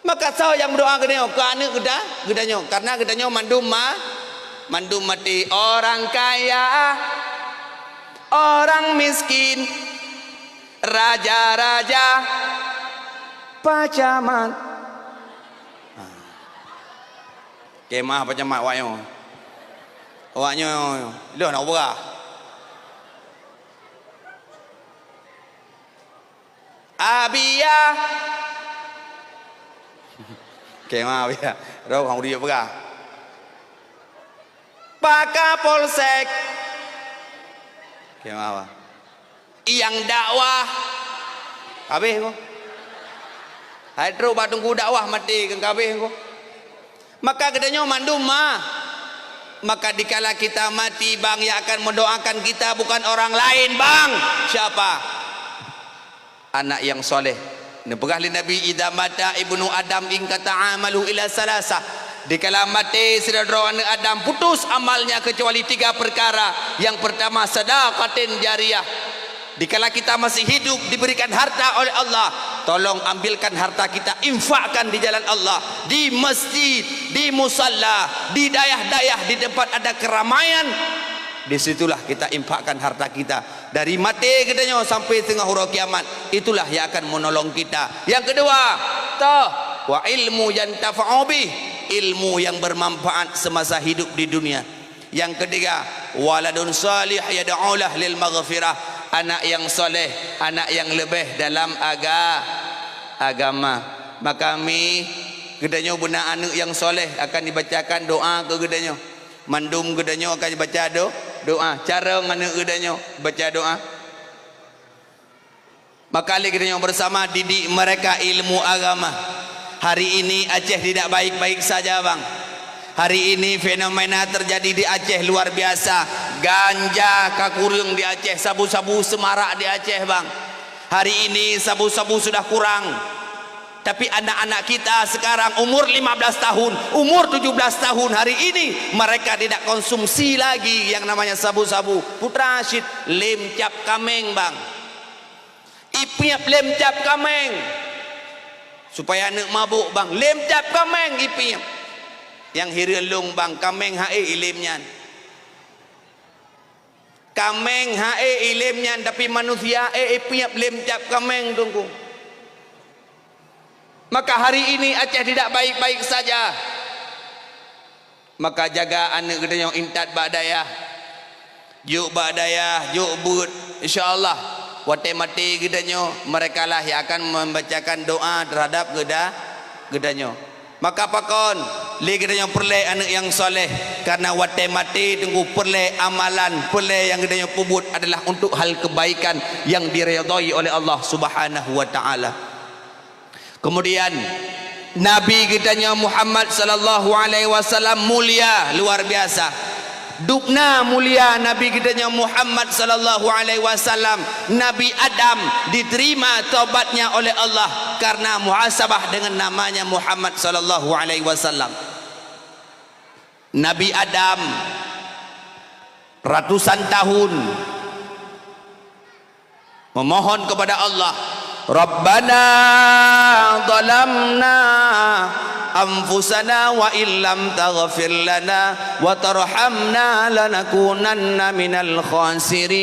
Maka soe nyang meudoa geutanyoe? Keu aneuëk geuta-, geutanyoe. Karena geutanyoe mandum ma-, mandum maté. Orang kaya, orang miskin, raja-raja, pacamat. Kemah pacamat awak nyoe. Awak nyoe lôn nak ubah. Abia. Kemah Abia. Roh hang uri peugah. Pak Kapolsek. Kemah apa? Nyang dakwah. Habéh ko. Hai trok bak teungku dakwah maté keu kabéh ko. Maka geutanyoe mandum ma. Maka dikala kita mati, bang, yang akan mendoakan kita bukan orang lain, bang. Siapa? Anak yang soleh. Neupeugah lé Nabi, "Idza mata ibnu Adam inqata'a amaluhu illa salasah." Dikala maté sidroe aneuëk Adam, putus amalnya kecuali tiga perkara. Yang pertama, sadaqatin jariyah. Dikala kita masih hidup, diberikan harta oleh Allah, tolong ambilkan harta kita, infakkan di jalan Allah, di masjid, di musalla, di dayah-dayah, di tempat ada keramaian. Di situlah kita infakkan harta kita. Dari maté geutanyoe sampai teungoh uroe kiamat, itulah yang akan menolong kita. Yang kedua, toh, wa ilmu yantafa'u bih, ilmu yang bermanfaat semasa hidup di dunia. Yang ketiga, waladun salih yad'ulah lil maghfirah, anak yang soleh, anak yang leubeh dalam aga-, agama. Maka mi, geutanyoe beuna aneuëk yang soleh akan dibacakan doa keu geutanyoe. Mandum geutanyoe akan baca do-, doa. Carông aneuëk geutanyoe baca doa. Maka lé geutanyoe bersama didik mereka ilmu agama. Hari ini Aceh tidak baik-baik saja, bang. Hari ini fenomena terjadi di Aceh luar biasa. Ganja ka kureueng di Aceh, sabu-sabu seumarak di Aceh, bang. Hari ini sabu-sabu sudah kurang. Tapi anak-anak kita sekarang umur lima belas tahun, umur tujuh belas tahun hari ini, mereka tidak konsumsi lagi yang namanya sabu-sabu. Putra Rashid, lem cap kaméng, bang. Ipiep lem cap kaméng. Supaya aneuëk mabuk, bang. Lem cap kaméng ipiep. Nyang hireuen lôn, bang, kaméng hase ilem nyan. Kaméng hase ilem nyan, tapi manusia, eh, ipiep lem cap kaméng, teungku. Maka hari ini Aceh tidak baik-baik saja. Maka jaga aneuëk geutanyoe intat bak dayah. Jok bak dayah, jok beuet. Insya Allah, watée maté geutanyoe, merekalah yang akan membacakan doa terhadap geuda-, geutanyoe. Maka pakon lé geutanyoe peureulée aneuëk nyang soleh, karena watée maté teungku peureulée amalan, peureulée nyang geutanyoe peubuet adalah untuk hal kebaikan yang diridhoi oleh Allah Subhanahu wa Taala. Kemudian, Nabi geutanyoe Muhammad sallallahu alaihi wasallam mulia luar biasa. Dubna mulia Nabi geutanyoe Muhammad sallallahu alaihi wasallam. Nabi Adam diterima taubatnya oleh Allah karena muhasabah dengan namanya Muhammad sallallahu alaihi wasallam. Nabi Adam ratusan tahun memohon kepada Allah, "Rabbana zalamna anfusana wa illam taghfir lana wa tarhamna lanakunanna minal khasirin."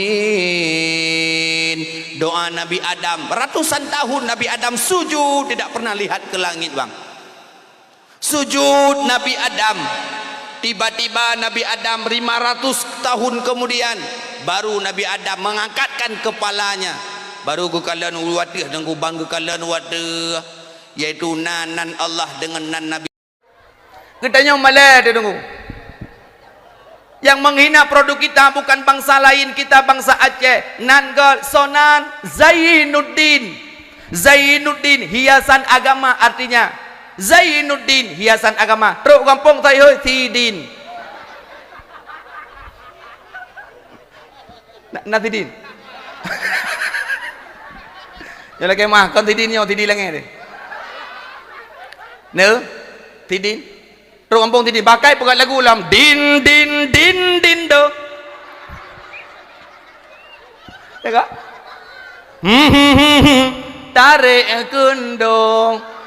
Doa Nabi Adam, ratusan tahun Nabi Adam sujud, tidak pernah lihat ke langit, Bang. Sujud Nabi Adam. Tiba-tiba Nabi Adam lima ratus tahun kemudian, baru Nabi Adam mengangkatkan kepalanya. Baru geukalon u ateueh, Teungku, bang geukalon u ateueh, yaitu nan, nan Allah dengan nan Nabi. Geutanyoe malée, Teungku. Yang menghina produk kita bukan bangsa lain, kita bangsa Aceh. Nan göt, soe nan? Zainuddin. Zainuddin, hiasan agama artinya. Zainuddin, hiasan agama. Trok gampông Thai hôi, Sidin. Na, na Sidin. Nyoe lagèe mah, kon Sidin nyoe, Sidin langèt deh. Neu? Sidin. Trok gampông Sidin, pakai peugah lagu lam, "Din, din, din, din, do." Ya kan? Hmm, hmm, hmm, hmm. Tarek keundong.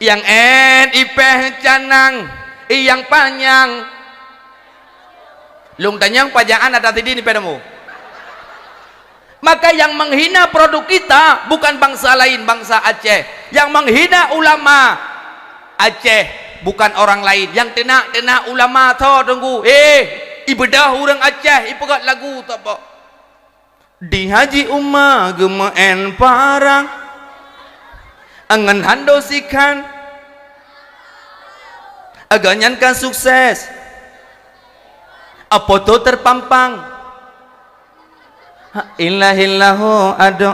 Nyang ét ipèh canang, nyang panyang. Lôn tanyong pajan ata Sidin ipèh namo. Maka yang menghina produk kita bukan bangsa lain, bangsa Aceh. Yang menghina ulama Aceh bukan orang lain. Yang teunak-teunak ulama tho, Teungku. Eh, ibeudôh ureueng Aceh, ipeugöt lagu teuba. Di Haji Uma geumeu'en parang, ngon Hando Sikhan, gobnyan ka sukses. Foto terpampang. Ilahillahu adu.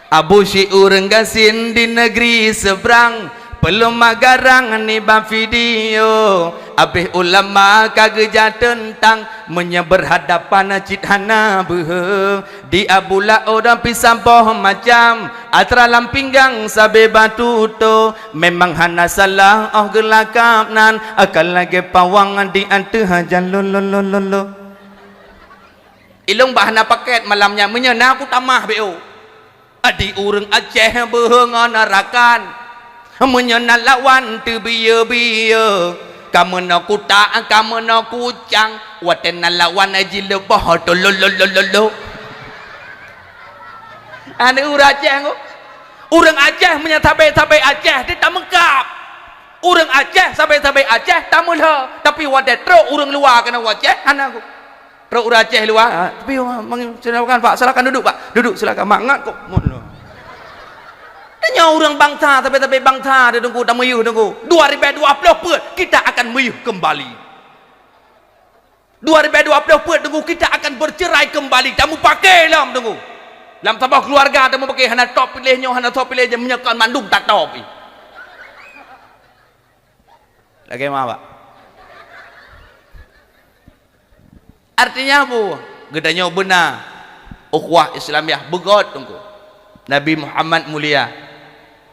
Abu si ureueng gasien di negeri seberang, peuleumbah garang nibak video. Abéh ulama ka geujak teuntang, meunyoe berhadapan cit hana beuhe. Di Abu Laôt pih saboh macam, atra lam pinggang sabe batu to. Memang hana salah 'oh geulakab nan, akan lagèe pawang di ateueh jalan lo, lo, lo, lo, lo. Ilôn bah hana paket malam nyan, meunyoe na kutamah beu. Adi ureueng Aceh beuhe ngon rakan. Meunyoe na lawan teubiyeu-biyeu, ka meunoe kuta, ka meunoe kucang, watèe na lawan jileubah to lo, lo, lo, lo, lo. Aneuk ureueng Aceh ko. Ureueng Aceh meunyoe sabe-sabe Aceh teuh tameukab. Ureueng Aceh sabe-sabe Aceh tameulhö, tapi watèe trok ureueng luwa keunoe u Aceh hana ko. Trok ureueng Aceh luwa, ha, tapi, ha, mang-, silakan, Pak, silakan duduk, Pak. Duduk, silakan. Mangat kok. Mon lo. Tanyoe ureueng bansa, sabe-sabe bansa, Teungku, tameuyuh, Teungku. Dua ribu dua puluh peuet, kita akan meuyuh kembali. Dua ribu dua puluh peuet, Teungku, kita akan bercerai kembali. Tameupaké lom, Teungku. Lam saboh keuluwarga tameupaké, hana top piléh nyoe, hana top piléh nyoe, meunyoe kon mandum tatop. Lagèe ma, Pak? Artinya apa? Geutanyoe beuna ukhuwah Islamiyah beugöt, Teungku. Nabi Muhammad mulia.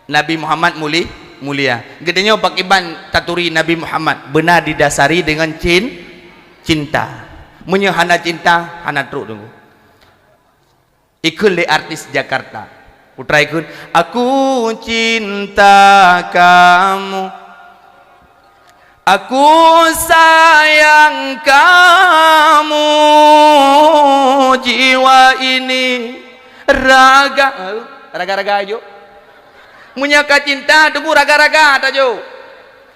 Nabi Muhammad muli-, mulia. Geutanyoe pakiban taturi Nabi Muhammad? Beuna didasari deungon cin-, cinta. Meunyoe hana cinta, hana trok, Teungku. Ikheun lé artis Jakarta. Putra ikheun, "Aku cinta kamu. Aku sayang kamu. Jiwa ini, raga." Raga-raga jok. Meunyoe ka cinta, Teungku, raga-raga tajok.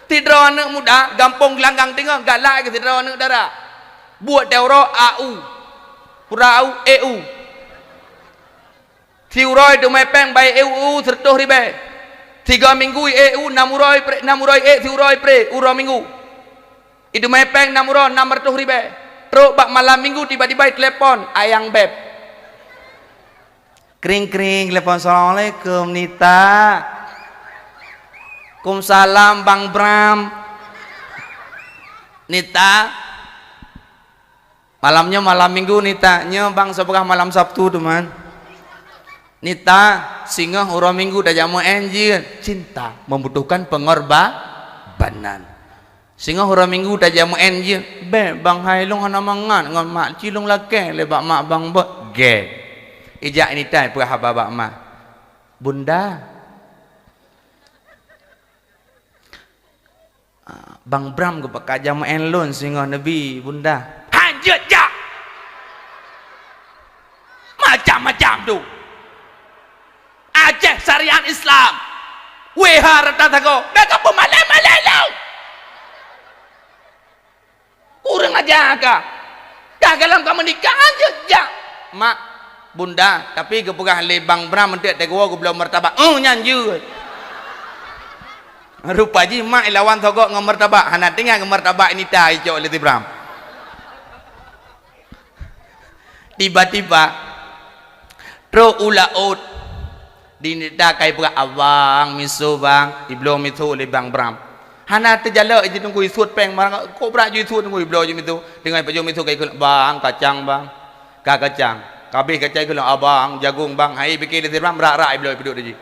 Sidroe aneuk muda, gampông Gelanggang Teungoh, galak keu sidroe aneuk dara. Buet teu uroe A U. Pura A U, E U. Siuroe teumé péng bai E U, seureutôh ribèe. Sigoe minggu E U, nam uroe pré-, nam uroe ék, siuroe pré, uroe minggu. Iteumé péng nam uroe, nam reutôh ribèe. Trok bak malam minggu, tiba-tiba itelepon, "Ayang Beb." Kring-kring, telepon, "Assalamualaikum, Nita." "Kumsalam, Bang Bram." "Nita." "Malam nyoe malam minggu, Nita." "Nyoe, Bang, soe peugah malam Sabtu teuma." "Nita, singoh uroe minggu tajak meu'en jeuet." Cinta membutuhkan pengorba-, Panan. Singoh uroe Minggu tajak meu'en jeuet. Bèk, bang hai lôn hana mangat ngon mak, ci lôn lakèe lé bak mak bang beuet. Gèt. Ijak nita ipeugah haba bak mak. Bunda. Ah, bang Bram geupeugah jak meu'en lôn singoh neubi, Bunda. Han jeuet jak. Macam-macam tu. Aceh syariat Islam. Wéha rata sagoe. Dah ka peumalèe-malèe lom. Kurang aja ka. Ka galom ka meunikah, han jeuet jak. Mak, Bunda, tapi geupeugah lé bang Bram eunteuk teuk geuwoe geubloe martabak. Oh, nyan jeuet. Rupa jih mak ilawan sogok ngon martabak. Hana teuingat ngon martabak nita icok lé si Bram. Tiba-tiba, trok u laôt, di nita ka ipeugah, "Abang, miseue bang," ibloe miseue lé bang Bram. Hana teujalok, iji teungku isuet péng, barang kok brat ju isuet teungku, ibloe ju miseue. Deungon pajoh miseue ka ikheun, "Bang, kacang bang." Ka kacang. Ka abéh kacang ikheun, "Abang, jagong bang." Hai pike lé si Bram, rak-rak ibloe ipeuduek di jih.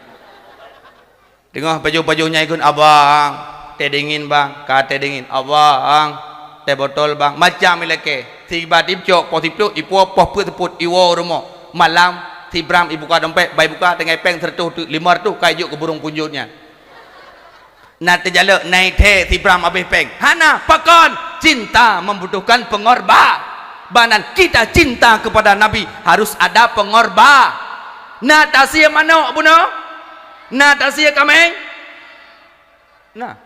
Teungoh pajoh-pajoh nyan ikheun, "Abang, teh dingin bang." Ka teh dingin, "Abang, teh botol bang." Macam ilakèe. Siba tipcok poh siplôh, ipuwoe poh peuet seupôt, iwoe u rumoh. Malam, si Bram ibuka dompet, ba ibuka tinggai péng seureutôh teuk, limong reutôh ka ijok keu burông punjot nyan. Na teujalok, na ithèe si Bram abéh péng. Hana, pakon? Cinta membutuhkan pengorba-, banan. Kita cinta kepada Nabi, harus ada pengorba-, Na tasie manok bunoe? Na tasie kaméng? Na.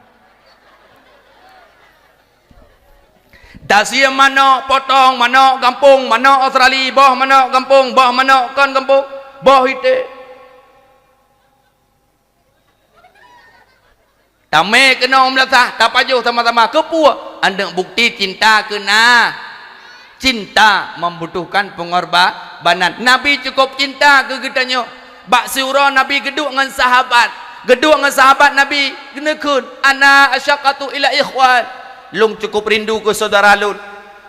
Tasie manok, potong manok gampông, manok Australia, boh manok gampông, boh manok kon gampông, boh ite. Tamé keunoe meulasah, tapajoh sama-sama. Keupeue? Aneuk bukti cinta keu na. Cinta membutuhkan pengorbanan. Nabi cukup cinta keu geutanyoe. Bak siuroe Nabi geuduek ngon sahabat. Geuduek ngon sahabat Nabi geuneukheun, "Ana asyaqatu ila ikhwan." Lôn cukup rindu keu syedara lôn.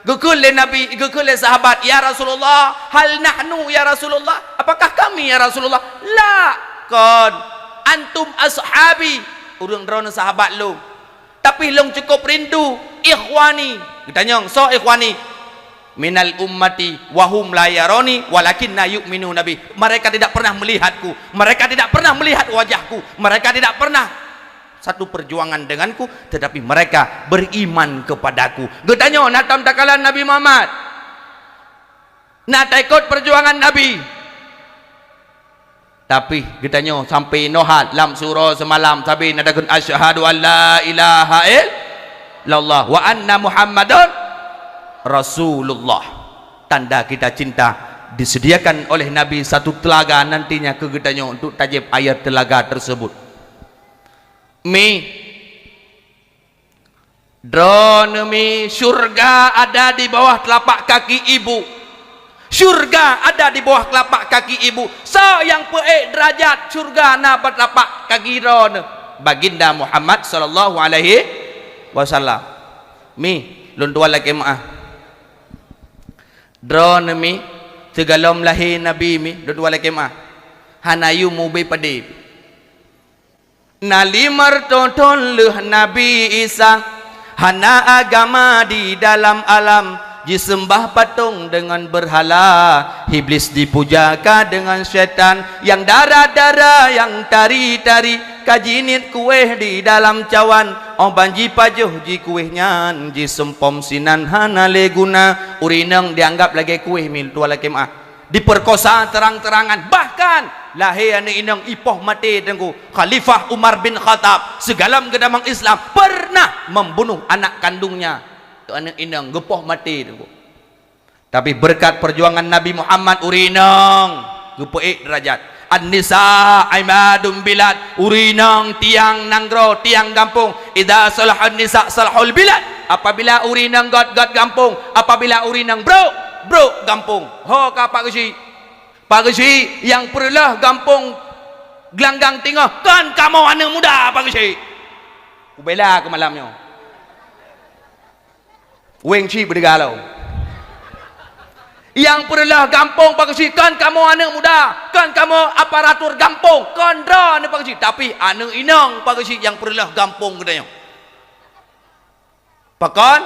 Geukheun lé Nabi, geukheun lé sahabat, "Ya Rasulullah, hal nahnu ya Rasulullah? Apakah kami ya Rasulullah?" "La, kon. Antum ashabi." Ureuëng droeneuh sahabat lôn. "Tapi lôn cukup rindu ikhwani." Geutanyong, "Soe ikhwani?" "Minal ummati wa hum la yaroni walakinna yu'minuna bi." Mereka tidak pernah melihatku. Mereka tidak pernah melihat wajahku. Mereka tidak pernah satu perjuangan denganku, tetapi mereka beriman kepadaku. Geutanyoe na tom takalon Nabi Muhammad? Na taikot perjuangan Nabi? Tapi geutanyoe sampai nohat lam siuroe seumalam sabe na takheun, "Asyhadu an la ilaha illallah wa anna Muhammadar Rasulullah." Tanda kita cinta, disediakan oleh Nabi satu telaga nantinya keu geutanyoe untuk tajép air telaga tersebut. Mi, droeneuh mi, syurga ada di bawah telapak kaki ibu. Syurga ada di bawah telapak kaki ibu. Soe nyang peuék derajat syurga na bak telapak kaki droeneuh? Baginda Muhammad sallallahu alaihi wasallam. Mi, lôn tuan lakée meuáh. Droeneuh mi, sigohlom lahé Nabi mi, lôn tuan lakée meuáh. Hana yum ubé padé. Na limong reutôh thon lheueh Nabi Isa, hana agama di dalam alam, jiseumbah patong deungon beurhala, Iblis dipuja ka deungon syaitan, nyang dara-dara, nyang tari-tari, ka jiniet kuéh di dalam cawan, óh ban jipajoh jih kuéh nyan, jiseumpom sinan hana lé guna, ureuëng inong dianggap lagée kuéh mi, lôn tuan lakée meuáh. Diperkosa terang-terangan. Bahkan lahé aneuk inong ipoh maté, Teungku. Khalifah Umar bin Khattab, sigohlom geutamong Islam, pernah membunuh anak kandungnya. Keu aneuk inong geupoh maté, Teungku. Tapi beureukat perjuangan Nabi Muhammad, ureuëng inong geupeuék derajat. "An-nisa imadul bilad," ureuëng inong tiang nanggroe, tiang gampông. "Idza salahun nisa salahul bilad." Apabila ureuëng inong göt, göt gampông. Apabila ureuëng inong brôk, brôk gampông. Ho ka Pak Geuchik. Pak Geuchik, nyang peureulôh gampông Gelanggang Teungoh, kon kamoe aneuk muda, Pak Geuchik. Kubela keu malam nyoe. Weng cit beudeuga lom. Nyang peureulôh gampông Pak Geuchik, kon kamoe aneuk muda, kon kamoe aparatur gampông, kon droeneuh Pak Geuchik, tapi aneuk inong Pak Geuchik nyang peureulôh gampông geutanyoe. Pakon?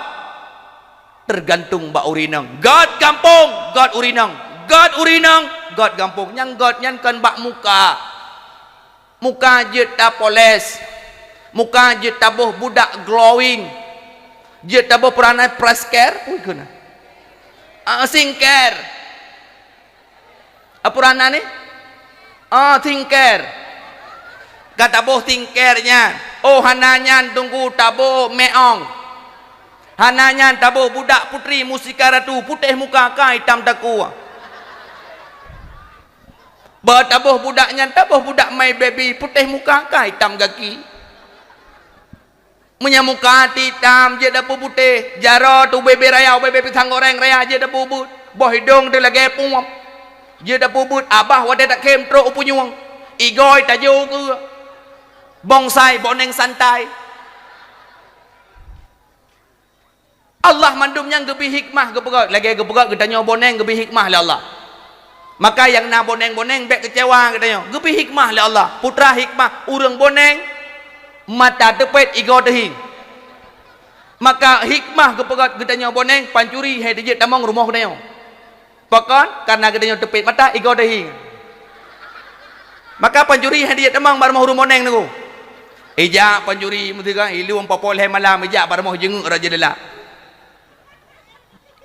Teugantung bak ureueng inong. Göt gampông, göt ureueng inong. Göt ureueng inong, göt gampông. Nyang göt nyan kon bak muka. Muka jeuet tapoles. Muka jeuet taboh budak glowing. Jeuet taboh peue nan, press care, peue keunan? Ah, skincare. Apa nan ni? Oh, skincare. Ka taboh skincare nyan. Oh, hana nyan, tunggu, taboh meong. Hana nyan, taboh budak putri musika ratu, putéh muka ka itam takue. Bah taboh budak nyan, taboh budak my baby, putéh muka ka itam gaki. Meunyo muka itam, jeuet tapeuputéh. Jaroe teuh ubé-bé raya, ubé-bé pisang goreng raya, jeuet tapeubeuet. Boh idong teuh lagèe puem, jeuet tapeubeuet. Abah watèe takhém trok u punyueng, igoe tajô keu bonsai, boneng santai. Allah mandum nyan geubri hikmah geupeugöt. Lagèe geupeugöt geutanyoe boneng geubri hikmah lé Allah. Maka nyang na boneng-boneng bèk keucewa geutanyoe. Geubri hikmah lé Allah. Putra hikmah, ureueng boneng mata teupet, igoe teuhieng. Maka hikmah geupeugöt geutanyoe boneng, pancuri han jijeuet tamong rumoh geutanyoe. Pakon? Kareuna geutanyoe teupet mata, igoe teuhieng. Maka pancuri han jijeuet tamong bak rumoh ureueng boneng nyoe. Ijak pancuri meusigoe, ilôn poh lhèe malam, ijak bak rumoh jeungeuk rot jeuleulah.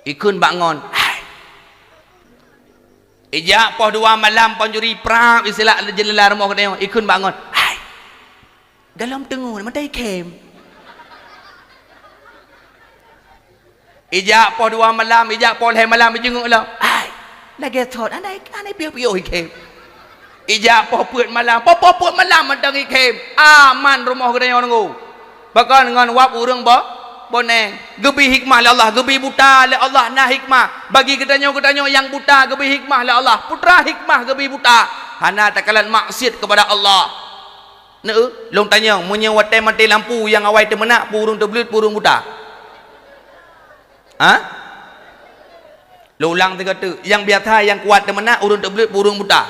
Ikheun bak ngon, "Hai!" Ijak poh dua malam pancuri prap iseulak jeuleulah rumoh geutanyoe, ikheun bak ngon, "Hai!" Galom teungoh, mantong ikhém. Ijak poh dua malam, ijak poh lhèe malam, ijeungeuk lom. Hai, lagèe thot, hana, hana piôh-piôh ikhém. Ijak poh peuet malam, poh, poh peuet malam mantong ikhém. Aman rumoh geutanyoe nunggu. Pakon? Ngon wab ureueng bo-, boneng. Geubri hikmah lé Allah, geubri buta lé Allah na hikmah. Bagi geutanyoe, geutanyoe nyang buta geubri hikmah lé Allah. Putra hikmah geubri buta. Hana takalon maksiat keupada Allah. Neu, lôn tanyong, meunyoe watèe maté lampu nyang awai teumeunak, peue ureueng teubleuet, peue ureueng buta? Ha? Lôn ulang sigoe teuk, nyang biasa nyang kuat teumeunak, ureueng teubleuet, peue ureueng buta?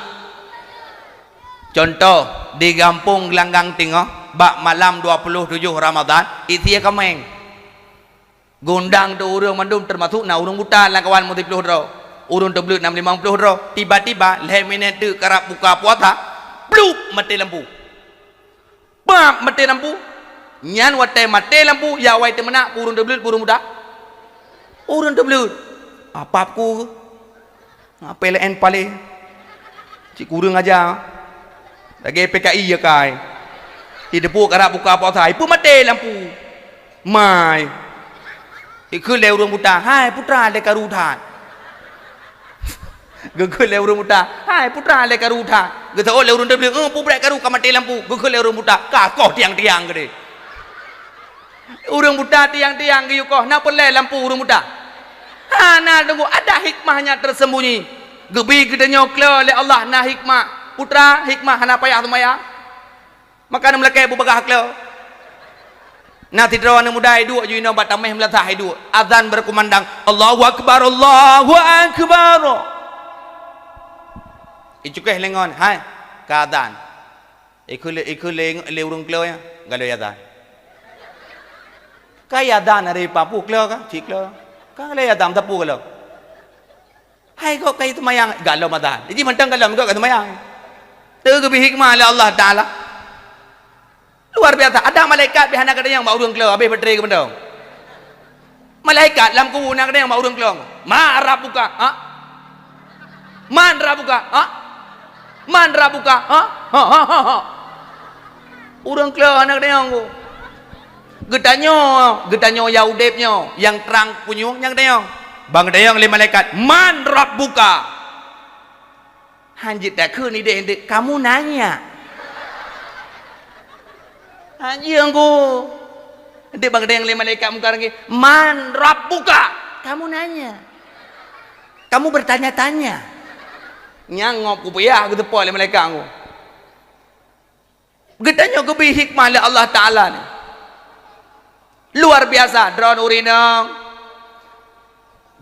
Cuntoh, di gampông Gelanggang Teungoh, bak malam dua puluh tujoh Ramadhan, isie kaméng. Geundang teuh ureueng mandum, teumasok na ureueng buta lam kawan meusiploh droe. Ureueng teubleuet na limong ploh droe. Tiba-tiba, lhèe minèt teuk karab buka puasa, blup, maté lampu. Bab, maté lampu. Nyan watèe maté lampu, ya awai teumeunak, peue ureueng teubleuet, peue ureueng buta? Ureueng teubleuet. Apap ku. P L N paléng. Cit kureueng aja. Lagèe P K I ya kai. Di depan karab buka puasa, ipeumaté lampu. Mai. Ikheun lé ureueng buta, "Hai, putra lé karu that." Geukheun lé ureueng buta, "Hai, putra lé karu that." Geuseuôt lé ureueng teubleuet, "Eh, pubrek karu ka maté lampu." Geukheun lé ureueng buta, "Ka koh tiang-tiang keudéh." Ureueng buta tiang-tiang geuyue koh, na peureulèe lampu ureueng buta? Hana, teungku, ada hikmahnya tersembunyi. Geubri geutanyoe kleu lé Allah na hikmah. Putra, hikmah hana payah seumayang. Maka neumeulakèe beubagaih kleu. Na sidroe aneuk muda iduek ju inoe bak taméh meulasah iduek. Azan berkumandang, "Allahu Akbar, Allahu Akbar." Icukéh lé ngon, "Hai, ka azan." Ikheun lé, ikheun lé, lé ureueng kleu nyan, "Galom azan." Ka azan, ari papu kleu ka? Cit kleu. Ka galom azan, sapeue galom? "Hai, gob ka seumayang." "Galom azan." Jadi mantong galom, gob ka seumayang. Teugeubri hikmah lé Allah Taala. Luar biasa. Ada malaikat pih hana geutanyong bak ureueng kleu, habéh baterai geupeudong. Malaikat lam kubu na geutanyong bak ureueng kleu, "Man rabbuka?" Ha? "Man rabbuka?" Ha? "Man rabbuka?" Ha? Ha, ha, ha, ha. Ureueng kleu hana geutanyong ku. Geutanyoe, geutanyoe nyang udeb nyoe, nyang trang punyueng nyang geutanyong. Ban geutanyong lé malaikat, "Man rabbuka?" Han jeuet takheun idéh, "Kamu nanya." Han jeuet ku. Dek ban geutanyong lé malaikat Mungkar lagèe, "Man rabbuka?" "Kamu nanya. Kamu bertanya-tanya." Nyang ngop kupeugah geuteupeue lé malaikat ku. Geutanyoe geubri hikmah lé Allah Taala ni. Luar biasa, droeneuh ureueng inong.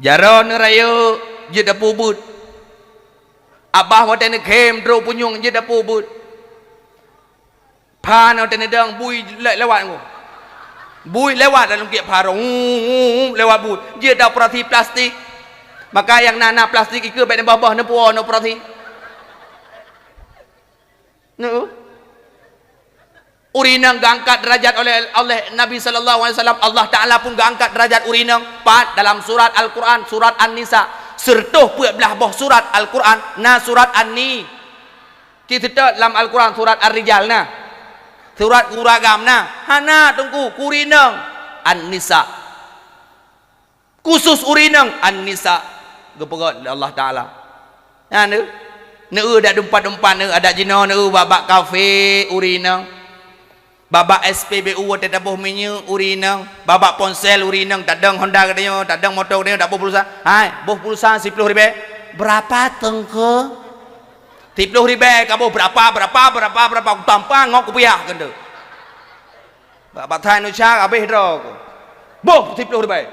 Jaroe neuh rayeuk, jeuet tapeubuet. Abah watèe neukhém trok punyueng, jeuet tapeubuet. Phan watèe neudong bui lewat ngon. Bui lewat dalam kiek pharong, lewat bui. Jeuet dak operasi plastik. Maka nyang na-na plastik ikeue bèk neuboh-boh, neupuwoe, neuoperasi. Neu. Ureueng inong geuangkat derajat oleh, oleh Nabi sallallahu alaihi wasallam. Allah Taala pun geuangkat derajat ureueng inong. Pat dalam surat Al-Quran, surat An-Nisa. Siratoh peuet blah boh surat Al-Quran, na surat An-Ni. Cit seutôt lam Al-Quran surat Ar-Rijal na. Surat keu ureueng agam na. Hana, Teungku, keu ureueng inong. An-Nisa. Khusus ureueng inong, An-Nisa, geupeugöt lé Allah Taala. Nyan neu, neu dak dumpat-dumpat neu, adak jinoe neu bak-bak kafe ureueng inong. Bak-bak S P B U watèe taboh minyeuk ureueng inong, bak-bak ponsel ureueng inong, tadong Honda geutanyoe, tadong moto geutanyoe, taboh pulsa. Hai, boh pulsa siploh ribèe. Berapa, Teungku? Siploh ribèe kaboh, berapa, berapa, berapa, berapa, kutampang ngon kupiah keuneuk. Bak, bak thai Indonesia habéh droe ku. Boh siploh ribèe.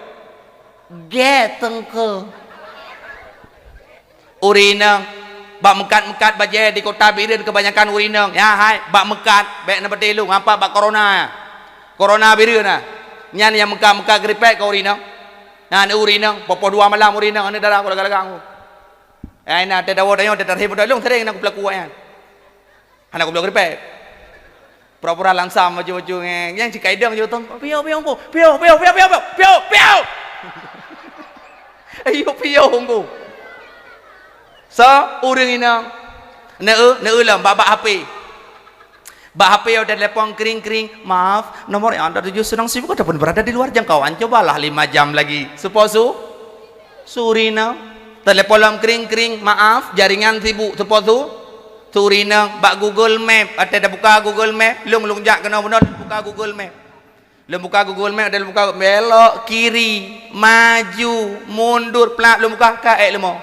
Gèt, Teungku. Ureueng inong, bak meukat-meukat bajèe di kota Bireuen keubanyakan ureueng inong. Ya, hai, bak meukat, bèk na beutilông, apa bak corona. Corona Bireuen na. Nyan nyang meukat-meukat geuripèt keu ureueng inong. Nyan ureueng inong, poh-poh dua malam ureueng inong, aneuk dara ku lagang-lagang ku. Ai na teudawa tanyoe teutarhim beutôi lôn sering na kupeulaku awaknyan. Hana goblok ripèt. Pura-pura langsam baju-baju nge-, nyang cikaidong je tong. Piyo, piyo, Teungku. Piyo, piyo, piyo, piyo, piyo, piyo, piyo. Ayo, piyo, Teungku. So, ureueng inong. Neu, neu lom, bak, bak H P. Bak H P ada telepon kering-kering. Maaf, nomor yang Anda tuju sedang sibuk ataupun berada di luar jangkauan. Cobalah lima jam lagi. Seposu. Suriname. Telepon lom kring-kring, maaf, jaringan sibuk. Seupôt su? Suriname. Bak Google Map, watèe tabuka Google Map, lôn, lôn jak keunoe bunoe, lôn buka Google Map. Lôn buka Google Map, dan lôn buka belok kiri, maju, mundur, plat, lôn buka, ka ék leumo.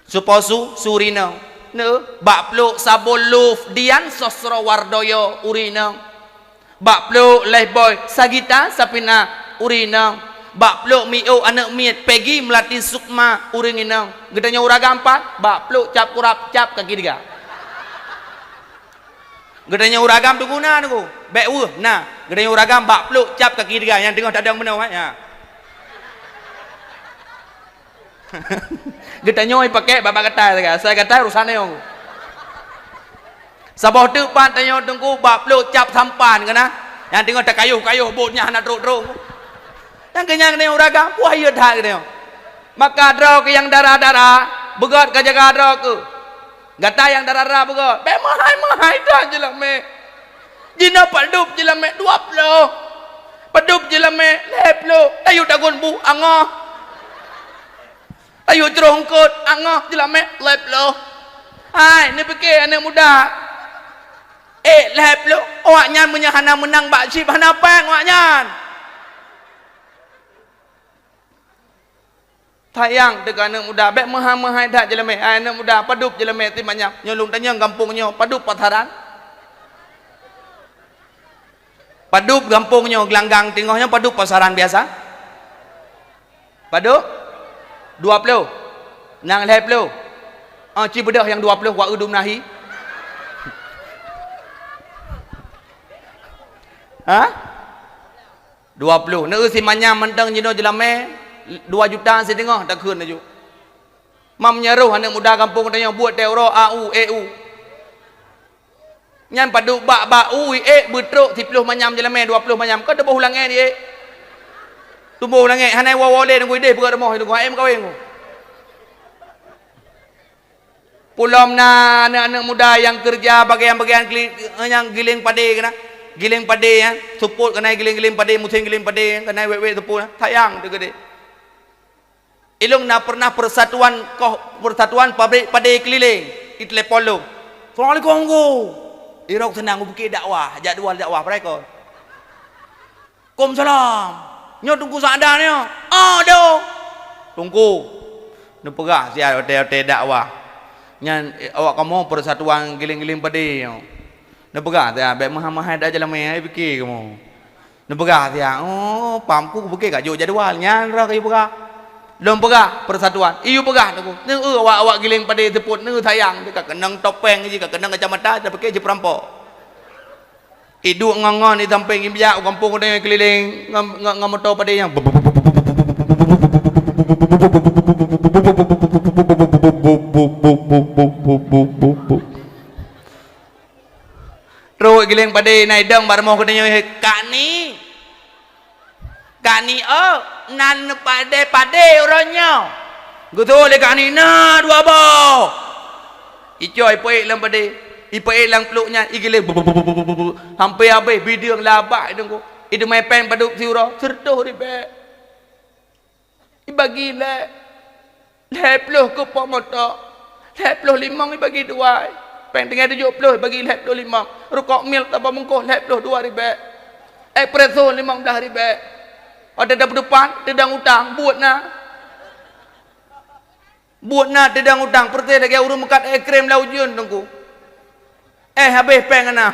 Seupôt su? Suriname. Neu, bak Plôk Sabon Love, Dian Sosrowardoyo, ureueng inong. Bak Plôk Lifebuoy, Sagita Sapina, ureueng inong. Bak Plôk Miôk Aneuk Miet, Peggy Melati Sukma, ureueng inong. Geutanyoe ureueng agam pat, bak Plôk Cap Kurab, cap kaki tiga. Geutanyoe ureueng agam teuguna, Teungku. Bèk weueh, na. Geutanyoe ureueng agam bak Plôk Cap kaki tiga, nyang teungoh tadong bunoe, eh, nya. Geutanyoe pakai bak-bak gatai sagai. Asai gatai urusan nyoe. Saboh teuk pat tanyoe Teungku bak Plôk Cap Sampan keunan. Nyang teungoh takayôh-kayôh bot nyan hana trôk-trôk. Nyang keuh nyan geutanyoe ureueng agam, puih yue that geutanyoe. Maka droe keuh nyang dara-dara, beugöt ka jaga droe keuh. Gata nyang dara-dara beugöt, bèk meuhai-meuhai that jeulamèe. Jinoe padub jeulamèe dua ploh. Padub jeulamèe lhèe ploh. Tayue tagun bu angoh. Tayue jroh eungkôt angoh jeulamèe lhèe ploh. Hai, neupike aneuk muda. Eh, lhèe ploh. Awaknyan meunyoe hana meunang bak chip, hana péng awaknyan. Sayang teuka aneuk muda, bèk meuhai-meuhai that jeulamèe. Hai aneuk muda, padub jeulamèe ti manyam. Nyoe lôn tanyong gampông nyoe, padub pasaran? Padub gampông nyoe, geulanggang teungoh nyoe padub pasaran biasa? Padub? Dua ploh. Nyang lhèe ploh. Ah, ci beudôh nyang dua ploh, wa eu dum nahi. Ha? Dua ploh. Neu si manyam mantong jinoe jeulamèe, dua juta siteungoh takheun laju. Mam nyaroh aneuk muda gampông tanyoe buet teuroe a u, e u. Nyan padub bak, bak u, i, e, beutrok siploh manyam jeulamèe, dua ploh manyam. Ka tuboh u langèt, i, e. Tuboh u langèt, hana woe-woe lé nunggu idéh peugöt rumoh, nunggu aém kaweng. Pulom na aneuk-aneuk muda nyang keureuja bagian-bagian keli-, nyang giléng padé keunan. Giléng padé, ya. Seupôt keunan giléng-giléng padé, musém giléng padé, keunan wét-wét seupôt, sayang teuh keudéh. Ilôn na pernah persatuan koh, persatuan pabrik padé keliling, itelepon lôn. "Assalamualaikum, Teungku." Irok seunang ubé dakwah, jadwal dakwah, peureukoh. "Waalaikumsalam. Nyoe Teungku Sa'dan nyoe?" "Ah, do." "Teungku, neupeugah siat watèe-watèe dakwah. Nyan, eh, awak kamoe persatuan giléng-giléng padé nyoe. Neupeugah siat, bèk meuhai-meuhai that jeulamèe, ai pike kamoe. Neupeugah siat, oh, pam ku, pike ka jok jadwal, nyan roh kayue peugah." Lôn peugah persatuan, iyue peugah Teungku. Neu awak-awak giléng padé seupôt, neu sayang, ka keunong topeng jih, ka keunong kacamata, tapike jih peurampok. Iduek ngon-ngon di sampéng, ijak u gampông geutanyoe keulileng ngon, ngon, ngon moto padé nyang. Trok giléng padé, na idong bak rumoh geutanyoe, "Kak Ni, Kak Ni, oh, nan padé-padé uroe nyoe." Geutôh lé Kak Ni, "Na dua boh." Icok ipeuék lam padé, ipeuék lam pluek nyan, igiléng, sampoe habéh, bideueng labah i teungku. Iteumèe péng padub siuroe, sireutôh ribèe. Ibagi lhèe, lhèe ploh keu po moto, lhèe ploh limong ibagi dua. Péng tinggai tujoh ploh ibagi lhèe ploh limong. Rukok mil tabah bungkôh lhèe ploh dua ribèe. Espresso limong blah ribèe. Watèe tapeutupat, teudong utang, buet na. Buet na teudong utang, peureuteh lagèe ureueng meukat èh krem lam ujeuen teungku. Eh, habéh péng na.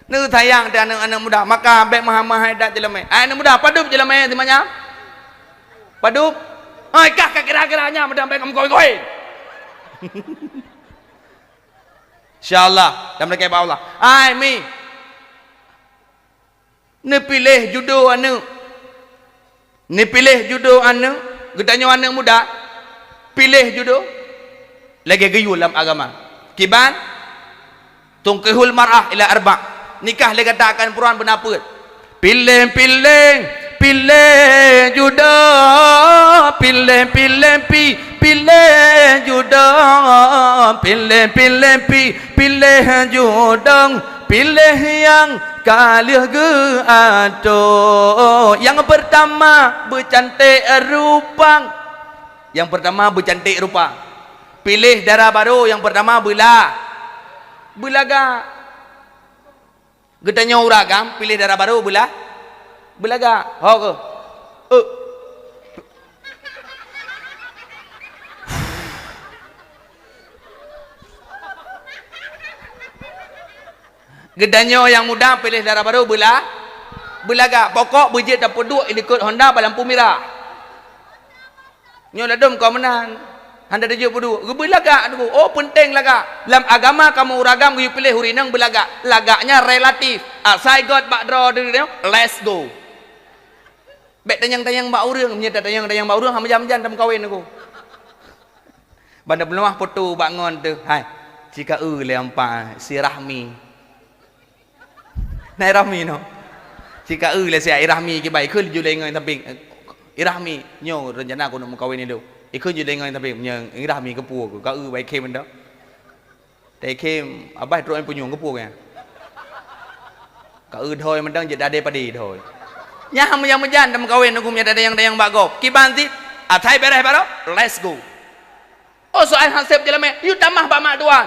Neusayang teuh aneuk-aneuk muda, maka bèk meuhai-meuhai that jeulamèe. Ai aneuk muda, padub jeulamèe teuma nyan? Padub? Ai kah ka kira-kira nyan, meudan bèk meugoe-goe. Insya Allah, dan meulakèe bak Allah. Ai mi. Neupiléh judo aneuk. Neupiléh judo aneuk, geutanyoe aneuk muda, piléh judo lagèe geuyue lam agama. Kiban, "Tunkihul mar'ah ila arba'." Nikah lé gata akan peuruan beuna peuet. Piléh, piléh, piléh judo, piléh, piléh pi, piléh judo, piléh, piléh pi, piléh judo, piléh nyang ka lheueh geuatoe. Nyang peurtama, beucanték rupa. Nyang peurtama, beucanték rupa. Piléh dara barô nyang peurtama, beula-, beulagak. Geutanyoe ureueng agam, piléh dara barô, beula-, beulagak. Ho keuh. Eh. Geutanyoe nyang muda piléh dara barô beula-, beulagak. Pokok beujeuet tapeuduek i likot honda bak lampu mirah. Nyoe ladôm kon meunan. Hana teujeuet peuduek. Geubeulagak teungku. Oh, peunteng lagak. Lam agama kamoe ureueng agam geuyue piléh ureueng inong beulagak. Lagak nyan relatif. Asai göt bak droe teuh, let's go. Bèk tanyong-tanyong bak ureueng. Meunyoe tatanyong-tanyong bak ureueng, hana meujan-meujan tameukawen teungku. Ban tapeuleumah poto bak ngon teuh. Hai, ci ka eu lé ampa si Rahmi. Na i Rahmi noh. Ci ka eu lé si Rahmi kiban, ikheun laju lé ngon sampéng. I Rahmi, nyoe rencana keuneuk meukawen ilôn. Ikheun laju lé ngon sampéng, nyoe i Rahmi keupeue keu ka eu bak ikhém mantong. Taikhém, abah trok peunyueng keupeue nyan. Ka eu dhôi mantong jeuet dadé padé dhôi. Nyan han meujan-meujan tameukawen teungku meunyo tatanyong-tanyong bak gob. Kiban cit, asai bèrèh baroe, let's go. Oh, soai han sép jeulamèe, yue tamah bak mak tuan.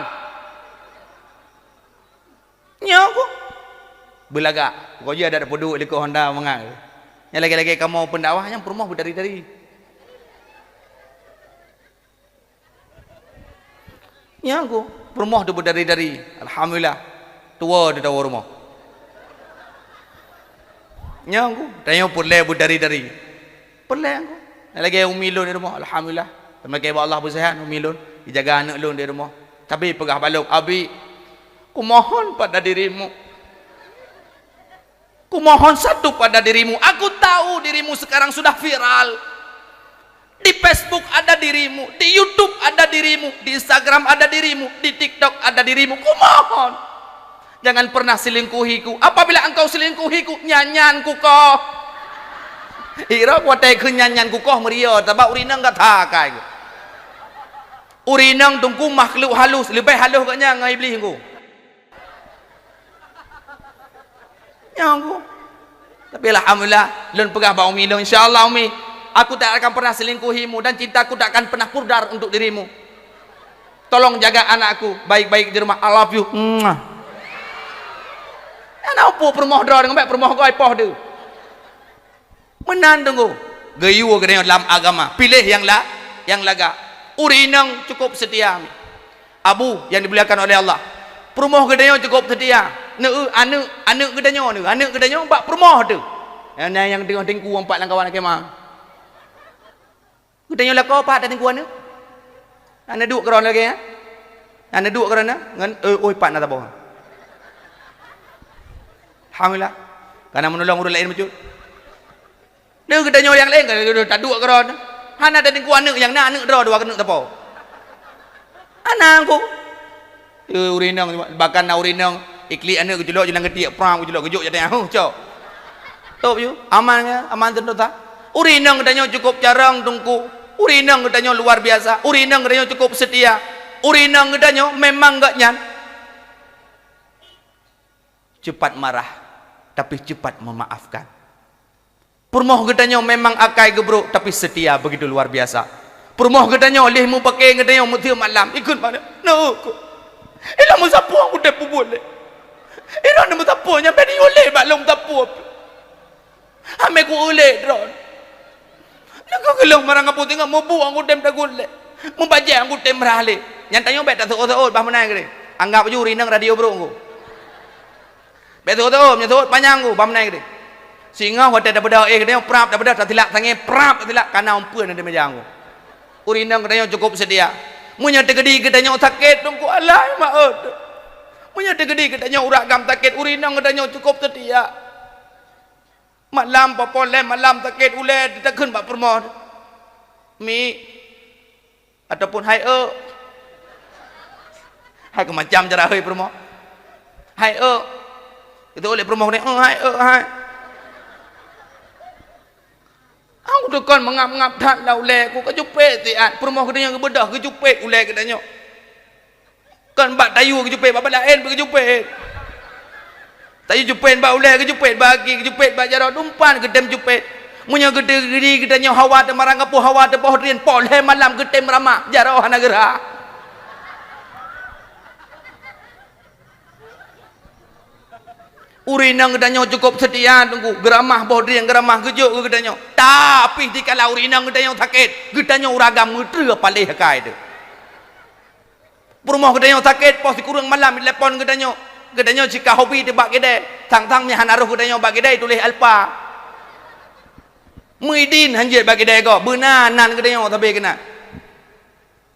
Nyoe ku. Beulagak. Pokok jih adak tapeuduek likot honda mangat. Nyang lagèe-lagèe kamoe pendakwah nyang peurumoh beudari-dari. Nyoe ku. Peurumoh teuh beudari-dari. Alhamdulillah. Tuwoe teuh tawoe rumoh. Nyoe ku. Tanyoe peureulèe beudari-dari. Peureulèe ku. Lagèe umi lôn di rumoh, alhamdulillah. Tameukawen bak Allah beuseuhat umi lôn, ijaga aneuk lôn di rumoh. Tapi peugah bak lôn, "Abi, kumohon pada dirimu. Kumohon satu pada dirimu. Aku tahu dirimu sekarang sudah viral. Di Facebook ada dirimu, di YouTube ada dirimu, di Instagram ada dirimu, di TikTok ada dirimu. Kumohon." Jangan pernah selingkuhiku. Apabila engkau selingkuhiku, nyan-nyan kukoh. Irok watèe keu nyan-nyan kukoh meurio, sabab ureueng inong gata kai. Ureueng inong teungku makhluk halus, leubeh halus geuh nyan ngon iblih teungku. Nyan teungku. Tapi alhamdulillah, lôn peugah bak umi lôn, "Insya Allah umi, aku tak akan pernah selingkuhimu dan cintaku tak akan pernah pudar untuk dirimu. Tolong jaga anakku baik-baik di rumah. I love you." Muah. Hana peue peurumoh droe deungon bèk peurumoh goe poh deuh. Meunan teungku. Geuyue geutanyoe lam agama. Piléh nyang la-, nyang lagak. Ureueng inong cukup seutia. Abu yang dimuliakan oleh Allah. Peurumoh geutanyoe cukup seutia. Neu-, aneuk, aneuk geutanyoe neu, aneuk geutanyoe bak peurumoh teuh. Nyang, nyang teungoh teungku ampat lam kawan khemah. Geutanyoe lakoe pat tateungku aneuk. Aneuk duek keudroe lagèe nyan. Aneuk duek keudroe na ngon, eh, oi, pat na saboh. Alhamdulillah. Kana meunulông ureuëng laén bacut. Deuh geutanyoe nyang laén ka taduek keudroe. Hana tatingku aneuëk nyang na aneuëk droe dua keuneuk teupeu. Hana ku. Ureuëng inong, bahkan na ureuëng inong iklik aneuëk geuculok, jalan geutiek pram geuculok geujok jadi ahu cok. Top yue, aman ya, aman tentu ta. Ureuëng inong geutanyoe cukup carông teungku. Ureuëng inong geutanyoe luar biasa. Ureuëng inong geutanyoe cukup seutia. Ureuëng inong geutanyoe memang gak nyan cepat marah, tapi cepat memaafkan. Peurumoh geutanyoe memang akai geubrok, tapi seutia begitu luar biasa. Peurumoh geutanyoe leh mupake geutanyoe meuteue malam, ikheun bak nyoe, "Nyoe ku, ilong meusapeue ku tém peubuet lé. Ilong meusapeue nyang bèk yue lé bak lôn meusapeue." Amé ku ulée droe. Nyoe keuh geulong marang kapu teungoh mubuek anggô tem taguen lé. Mubajée anggô tem rhah lé. Nyan tanyoe bék taseuôt-seuôt bah meunan keudeh. Anggab ju rineueng radio brok anggô. Bék seuôt-seuôt, meunyoe seuôt panyang anggô bah meunan keudeh. Singoh watée tabeudôh éh geutanyoe prap tabeudôh tasilak sangé prap tasilak kana umpeuen di meja anggô. Ureueng inong geutanyoe cukôp seutia. Meunyoe teukeudi geutanyoe sakét teungku alai meu'ôt. Meunyoe teukeudi geutanyoe urat agam sakét ureueng inong geutanyoe cukôp seutia. Malam poh-poh lhée malam sakét ulée takheun bak peurumoh, "Mi," ataupun, "Hai eu." Hai keu macam cara hôi peurumoh. "Hai eu." Itu ulée peurumoh ni, "Oh, hai eu, hai." Aku teukon meungab-ngab that lam ulée ku, ka jupét siat. Peurumoh geutanyoe geubeudôh geujupét ulée geutanyoe. Kon bak tayue geujupét, bak laén pih geujupét. Tayue jupét bak ulée geujupét, bak gaki geujupét, bak jaroe dumpan geutem jupét. Meunyoe geuteudi geutanyoe hawa teumarang gapoh, hawa teuboh drien, poh lhée malam geutem ramah, jaroe hana geurhah. Ureueng inong geutanyoe cukôp seutia teungku, geuramah boh drien, geuramah geujok keu geutanyoe. Tapi dikala ureueng inong geutanyoe sakét, geutanyoe ureueng agam meuteue paléh akai teuh. Peurumoh geutanyoe sakét, poh sikureueng malam jitelepon geutanyoe. Geutanyoe sika hobi teuh bak keudè. Sang-sang meuhana roh geutanyoe bak keudè tuléh alpa. Muhyiddin hanjeuet bak keudè gob, beuna nan geutanyoe sabe keunan.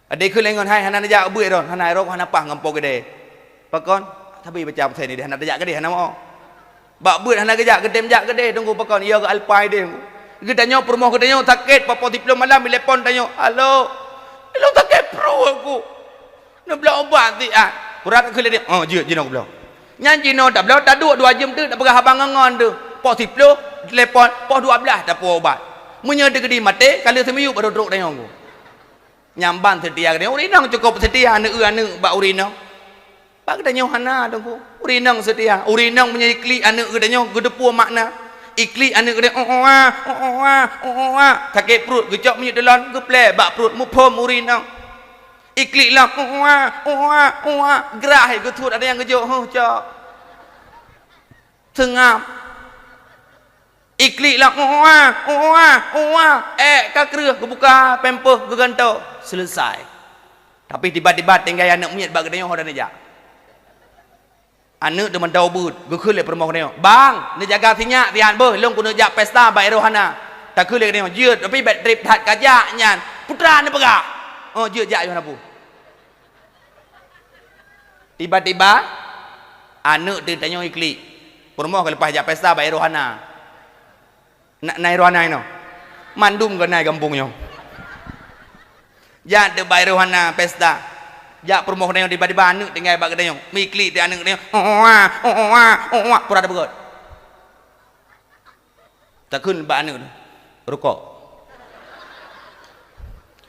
Adak kheun lé ngon hai hana neujak beuet droen, hana roh hana paih ngon po keudè. Pakon? Sabe baca pesan ni deh, hana tajak keudè, hana mo. Bak beuet hana geujak, geutem jak keudè teungku pakon, iya geu alpai deh. Geutanyoe peurumoh geutanyoe sakét, poh-poh siplôh malam jitelepon tanyoe, "Halo, ilong sakét pruet ku. Neubloe ubat siat." Urat kheun lé, "Oh, jeuet jinoe bloe." Nyan jinoe tabloe, taduek dua jeuem teuk, tapeugah haba ngon-ngon teuh. Poh siplôh telepon, poh dua blaih tapuwoe ubat. Meunyoe teukeudi maté, ka lheueh seumiyueb baru trok tanyoe. Nyan ban seutia geutanyoe. Ureueng inong cukôp seutia aneuk-aneuk bak ureueng inong. Bak geutanyoe hana teungku. Ureueng inong seutia. Ureueng inong meunyoe iklik aneuk geutanyoe geuteupeue makna. Iklik aneuk geutanyoe, "Oh, oh, ah, oh, oh, ah, oh, oh, ah." Sakét pruet, geucok minyeuk teulon, geuplè bak pruet, muphom ureueng inong. Iklik lom, "Oh, oh, ah, oh, oh, ah, oh, oh, ah." Grah geuthot ada nyang geujok, "Huh, cok." Seungab. Iklik lom, "Oh, oh, ah, oh, oh, ah, oh, oh, ah." Ék ka kreueh, geubuka pampers, geugantoe. Selesai. Tapi tiba-tiba tinggai aneuk miet bak geutanyoe ho dan neujak. Aneuk teumantong ubeut, geukheun lé peurumoh geutanyoe, "Bang, neujaga sinyak siat beuh, lôn keuneuk jak pesta bak Airohana." Takheun lé geutanyoe, "Jeuet, tapi bék trép that kajak nyan." Putra neupeugah, "Oh, jeuet jak yoh na pu." Tiba-tiba, aneuk teuh tanyoe iklik. Peurumoh ka leupah jak pesta bak Airohana. Na, na Airohana inoe. Mandum keunan gampông nyoe. Jak teuh bak Airohana pesta. Jak peurumoh geutanyoe tiba-tiba aneuk tinggai bak geutanyoe. Meuiklik teuh aneuk geutanyoe. "Oh, oh, ah, oh, oh, ah, oh, oh, ah." Pura teupeugöt. Takheun bak aneuk, "Rukok."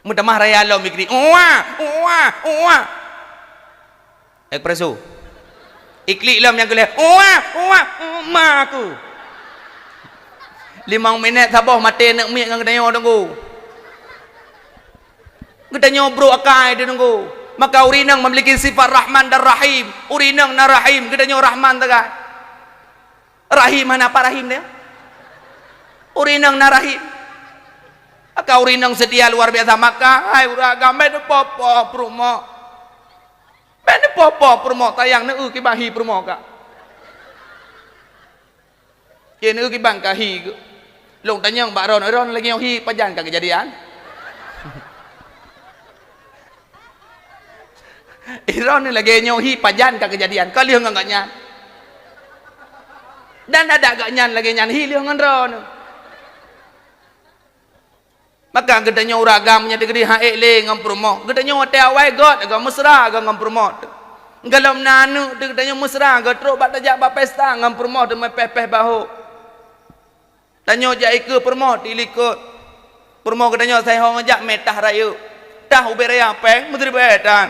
Meutamah raya lom iklik, "Oh, ah, oh, ah, oh, ah." Espresso. Iklik lom nyang keulhèe, "Oh, ah, oh, ah, oh, ma aku." Limong minèt saboh maté aneuk miet ngon geutanyoe teungku. Geutanyoe brok akai teungku. Maka ureueng inong memiliki sifat Rahman dan Rahim. Ureueng inong na Rahim, geutanyoe Rahman sagai. Rahim hana apa Rahim dia. Ureueng inong na Rahim. Maka ureueng inong seutia luar biasa. Maka hai ureueng agam, bèk neupoh-poh peurumoh. Bèk neupoh-poh peurumoh, sayang, neu kiban hi peurumoh ka. Ye neu kiban ka hi geuh. Lôn tanyong bak ron, ron lagèe nyoe hi pajan ka keujadian. Iron ni lagèe nyoe hi pajan ka keujadian, ka lheueh ngon gobnyan. Dan adat geuh nyan lagée nyan hi lheueh ngon droeneuh. Maka geutanyoe ureuëng agam nyang dikeudi han ék lé ngon peurumoh. Geutanyoe watée awai göt, agam mesra, agam ngon peurumoh. Gohlom na aneuëk teuh geutanyoe mesra, geutrok bak tajak bak pesta ngon peurumoh teumé péh-péh bahô. Tanyoe jak ikeue peurumoh di likot. Peurumoh geutanyoe sai ho ngon jak mé tah rayeuk. Tah ubé raya péng meusiribée tan.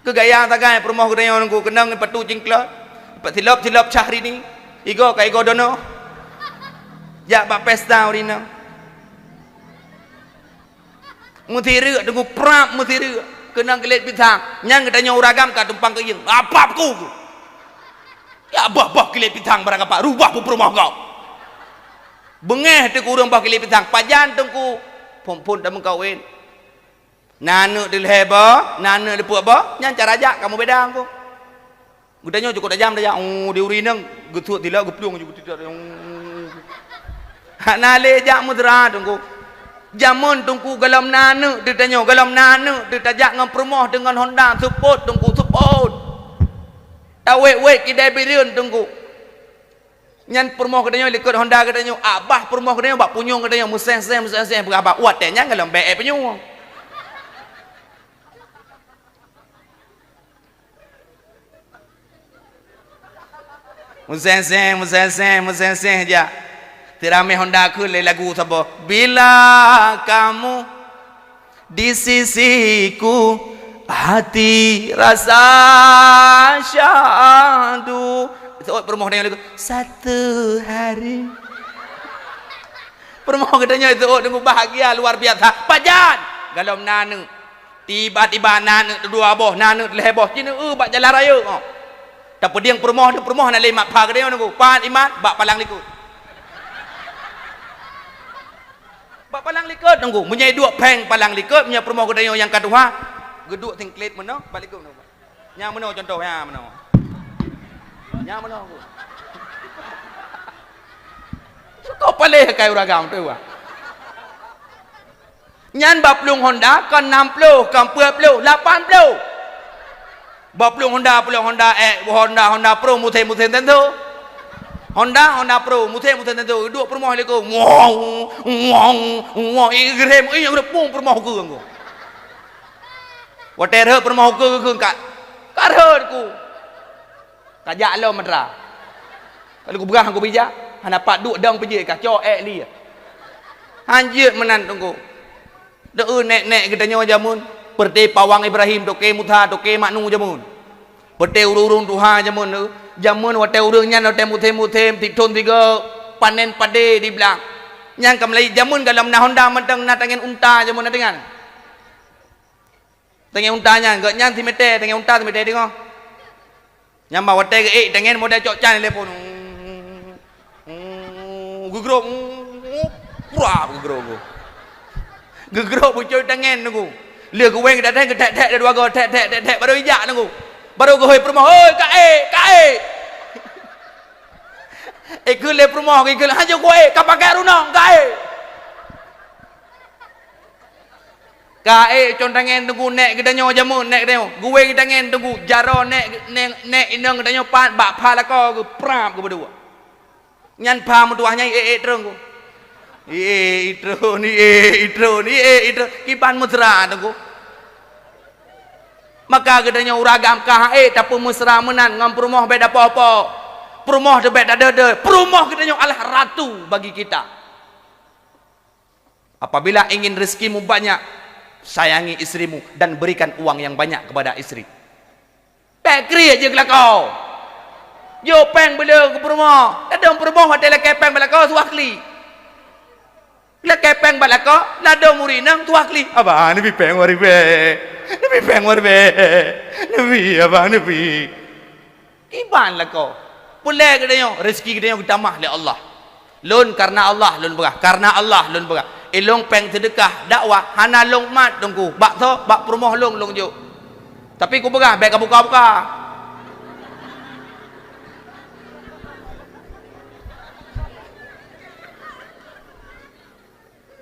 Keu gaya sagai peurumoh geutanyoe nunggu keunong patu cingklot. Silop-silop Syahrini. Igoe ka igoe dono. Jak bak pesta urineueng. Meusireuk teungku prap meusireuk. Keunong kilét pisang. Nyan geutanyoe ureuëng agam ka tumpang keu ieng. Apap ku. Ya bah-bah kilét pisang barang apa. Rubah peurumoh kau. Beungéh teungku ureuëng bah kilét pisang. Pajan teungku. Phon-phon dah meukawen. Na aneuëk di lhée boh, na aneuëk di peuet boh, nyan cara jak kamoe beda engko. Geutanyoe cukôp tajam tajak, oh, di urineueng, geusuet tilak geuplueng ju beutidak. Hana lé jak meusra teungku. Jamén teungku gohlom na aneuëk teuh tanyoe, gohlom na aneuëk teuh tajak ngon peurumoh deungon honda seupôt teungku, seupôt. Tawét-wét kidai bireuen teungku. Nyan peurumoh geutanyoe likot honda geutanyoe, abah peurumoh geutanyoe bak punyueng geutanyoe meuseng-seng, meuseng-seng peugah bak watée nyan gohlom bék punyueng. Meuseng-seng, meuseng-seng, meuseng-seng jak. Tiramé honda keu lé lagu saboh. Bila kamu di sisiku, hati rasa syahdu. Seuôt peurumoh tanyoe lagu, satu hari. Peurumoh geutanyoe seuôt teungku bahagia luar biasa. Pajan? Gohlom na aneuëk. Tiba-tiba na aneuëk teudua boh, na aneuëk teulhée boh, ci neu-eu bak jalan rayeuk nyoe. Tapeudieng peurumoh, peurumoh na lé mat pha geutanyoe nunggu. Pat imat, bak palang likot. Bak palang likot nunggu. Meunyoe duek péng palang likot, meunyoe peurumoh geutanyoe nyang ka tuha, geuduek singklet meunoe, bak likot nunggu. Nyang meunoe contoh, nyang meunoe. Nyang meunoe nunggu. Suka paléh akai ureuëng agam tu, wah. Nyan bak plueng honda kon nam ploh, kon peuet ploh, lapan ploh. Bak plueng honda, plueng honda, eh, honda, honda pro, musim-musim tentu. Honda, honda pro, musim-musim tentu. Duek peurumoh likot. Wong, wong, wong. Ih, geurhem, ih, udah pung peurumoh keu engko. Watée rhot peurumoh keu, keu, keu, ka, ka rhot ku. Ka jak lom matra. Kalau kupeugah ngon kubijak, hana pat duek dong peujeuet ka cok ék li. Hanjeuet meunan teungku. Deuh nék-nék geutanyoe jameun, peureuté pawang Ibrahim, toke Musa, toke Maknu jameun. Peureuté ureuëng-ureuëng tuha jameun, deuh. Jameun watée ureuëng nyan watée musim-musim, tithon tiga, panen padé di blang. Nyang ka meulayeue jameun gohlom na honda mantong na tangen unta jameun na dengan. Tangen unta nyan, gobnyan simeté, tangen unta simeté teungoh. Nyan bah watée geuék tangen model cok can lé phon. Geugrob, pura geugrob. Geugrob ucôi tangen nunggu. Lheueh geuwéng geudatang geuthek-thek dua goe, thek-thek, thek-thek, baru ijak nunggu. Baru geuhôi peurumoh, "Hôi, ka ék, ka ék." Ikheun lé peurumoh, ikheun, "Hanjeuet kuék, ka pakai runong, ka ék." Ka ék con tangen teungku nék geutanyoe jameun nék geutanyoe. Geuwéng tangen teungku jaroe nék, nék, nék inong geutanyoe pat bak pha lakoe geuprap geubeudua. Nyan pha meutuah nyan ék-ék treun ku. Ék-ék treun, ék-ék treun, ék-ék treun. Kiban meusra teungku. Maka geutanyoe ureuëng agam ka ék tapeumeusra meunan ngon peurumoh bék dapo-apo. Peurumoh teuh bék tadeuh-deuh. Peurumoh geutanyoe adalah ratu bagi kita. Apabila ingin rezekimu banyak, sayangi istrimu dan berikan uang yang banyak kepada istri. Bék kriet jeuet keu lakoe. Jok péng beuleu keu peurumoh. Ladôm peurumoh watée lakée péng bak lakoe tuah klik. Lakée péng bak lakoe, ladôm ureuëng inong tuah klik. "Abang, neubi péng waréh bék. Neubi péng waréh bék. Neubi, abang, neubi." Kiban lakoe. Peulée geutanyoe, rezeki geutanyoe geutamah lé Allah. Lôn kareuna Allah lôn peugah, kareuna Allah lôn peugah. Ilôn péng seudeukah dakwah hana lôn mat teungku. Bak soe? Bak peurumoh lôn, lôn jok. Tapi kupeugah bék kabuka-buka.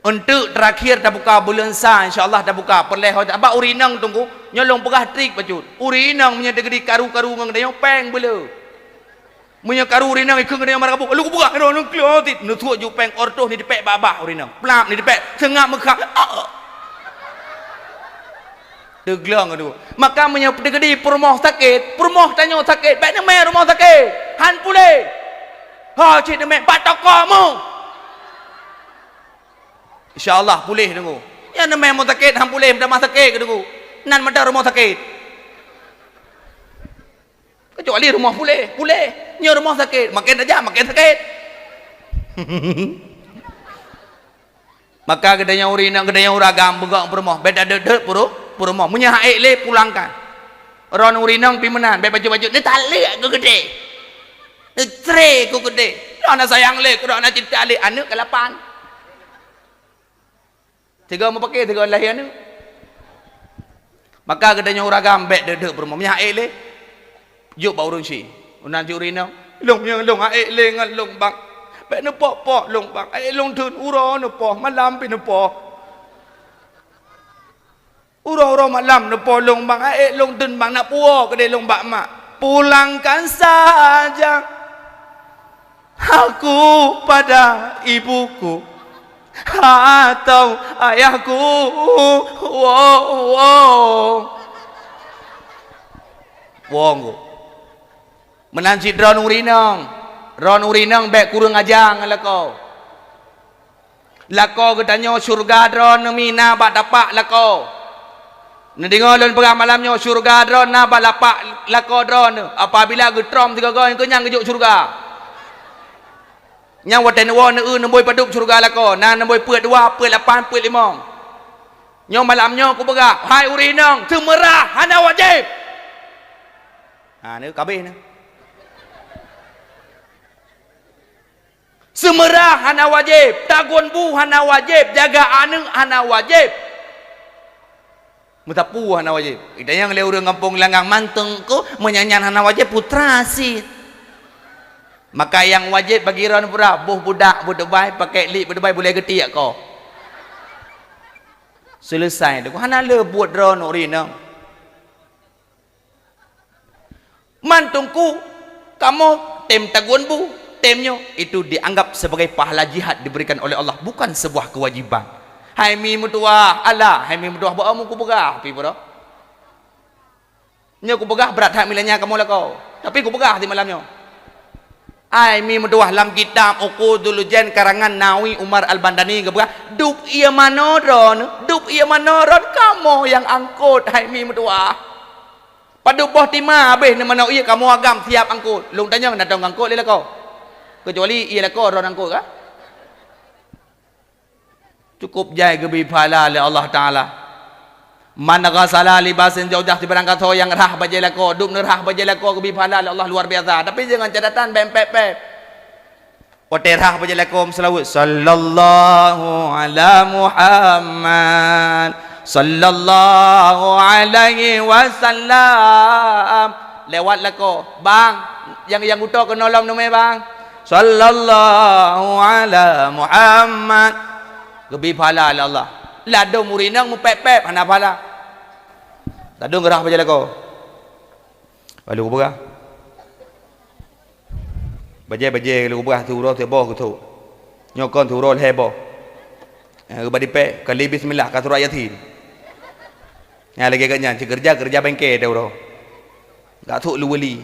Eunteuk teurakhier tabuka buleuen sa, insya Allah tabuka. Peureulée ho, bak ureuëng inong teungku, nyoe lôn peugah trik bacut. Ureuëng inong meunyoe teugeudi karu-karu ngon geutanyoe péng beuleu. Meunyoe karu ureueng inong ikheun keu tanyoe marah kabu, "Lôn kupeugah droeneuh kleuet cit." Neusuet ju péng, óh reutôh neutipék bak babah ureueng inong. Plap, neutipék, seungab meukham. Ah! Teugleng keuh. Maka meunyoe teukeudi peurumoh sakét, peurumoh tanyoe sakét, bèk neumè rumoh sakét. Han puléh. Ho cit neumè bak toko mu. Insya Allah puléh, Teungku. Nyan neumè rumoh sakét, han puléh, meutamah sakét keuh, Teungku. Nan mantong rumoh sakét. Keucuali rumoh puléh, puléh. Nyoe rumoh sakét, maken tajam, maken sakét. Maka geutanyoe ureueng inong, geutanyoe ureueng agam beugok peurumoh, bèk tadeuet-deuet peurumoh. Meunyoe han ék lé, pulangkan. Droeneuh ureueng inong pih meunan, bèk bacut-bacut, neutaleuek keu geude. Neucre keu geude. Droeneuh sayang lé, droeneuh cinta lé, aneuk ka lapan. Sigoe meupaké, sigoe lahé aneuk. Maka geutanyoe ureueng agam bèk deuek-deuek peurumoh. Meunyoe han ék lé, jok bak ureueng sie. Meunan cit ureueng inong, "Lôn nyang lôn han ék lé ngon lôn, Bang. Bèk neupoh-poh lôn, Bang. Han ék lôn theun, uroe neupoh, malam pih neupoh. Uroe-uroe malam neupoh lôn, Bang. Han ék lôn theun, Bang. Nak puwoe keudéh lôn bak mak." Pulangkan saja aku pada ibuku atau ayahku. Woe, woe. Woe, Teungku. Meunan cit droeneuh ureueng inong. Droeneuh ureueng inong bèk kureueng aja ngon lakoe. Lakoe geutanyoe syeuruga droeneuh mi na bak tapak lakoe. Neudeungoe lôn peugah malam nyoe, syeuruga droeneuh na bak lapak lakoe droeneuh. Apabila geutrom sigoe-goe, keu nyan geujok syeuruga. Nyang watèe neuwoe, neueu, neubôi padub syeuruga lakoe, na neubôi peuet dua, peuet lapan, peuet limong. Nyoe malam nyoe kupeugah, hai ureueng inong, seumeurah hana wajéb. Ha, nyoe ka abéh nyoe. Seumeurah hana wajéb, tagun bu hana wajéb, jaga aneuk hana wajéb. Meusapeue hana wajéb. Geutanyoe lé ureueng gampông Gelanggang, "Man Teungku, meunyan nyan hana wajéb, putra cit." Maka nyang wajéb bagi droeneuh peue? Boh budak beudubai, pakèk liek beudubai, bulèe geutiek ko. Seuleusai, Teungku. Hana le buet droeneuh ureueng inong. Man Teungku, kamoe tem tagun bu, tem nyoe, itu dianggap sebagai pahala jihad diberikan oleh Allah, bukan sebuah kewajiban. Hai mi meutuwah, alah, hai mi meutuwah, beu amu kupeugah, pi bro. Nyoe kupeugah brat that milan nyan kamoe lakoe, tapi kupeugah di malam nyoe. Hai mi meutuwah, lam kitab Uqudul Lujain karangan Nawawi Umar Al-Bandani geupeugah, dub ié manoe droeneuh, dub ié manoe droeneuh kamoe nyang angkot, hai mi meutuwah. Padub boh timah habéh neumanoe ié kamoe agam siap angkot. Lôn tanyong na dong angkot lé lakoe. Keucuali ié lakoe droeneuh angkot ka. Cukup jai geubri pahala lé Allah Taala. Man ghasala libasin zaujah, sibarang gasoe nyang rhah bajèe lakoe, dub neurhah bajèe lakoe geubri pahala lé Allah luar biasa. Tapi deungon catatan bèk pép-pép. Watèe rhah bajèe lakoe meuseulaweuet, "Sallallahu ala Muhammad, sallallahu alaihi wasallam." Lewat lakoe, "Bang, nyang, nyang utoe keunoe lom neumè, Bang." "Sallallahu ala Muhammad." Geubri pahala lé Allah. Ladôm ureueng inong meupép-pép hana pahala. Ladôm geurhah bajèe lakoe. Lalu kupeugah. Bajèe-bajèe lalu kupeugah siuroe siboh keuthok. Nyoe kon siuroe lhèe boh. Nyang geuba dipèk, kali bismillah ka surat Yasin. Nyang lagèe geuh nyan, cit keureuja, keureuja bengke teuh uroe. Gak thok luweli.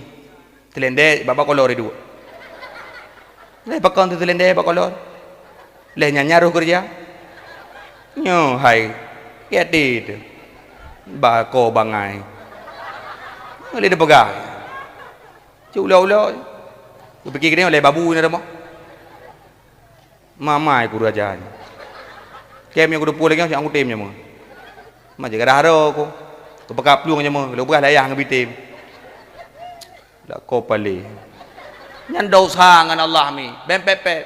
Seulendé bak bakolor iduek. Lé pakon teuh seulendé bakolor. Lé nyan nyan roh keureuja. Nyoe hai. Kiati teuh. Bako bangai. Lé dipeugah. Cit ulok-ulok. Kupike keuneuk lé babu nyan rumoh. Mamai ku raja nyan. Kem nyang kuteupue lagèe nyan, siat kutem nyan meuh. Ma jaga dahro ku. Kupeugah plueng nyan meuh, lôn peugah layah ngon bitem. Dak ko palé. Nyan dosa ngon Allah mi. Bèk pép-pép.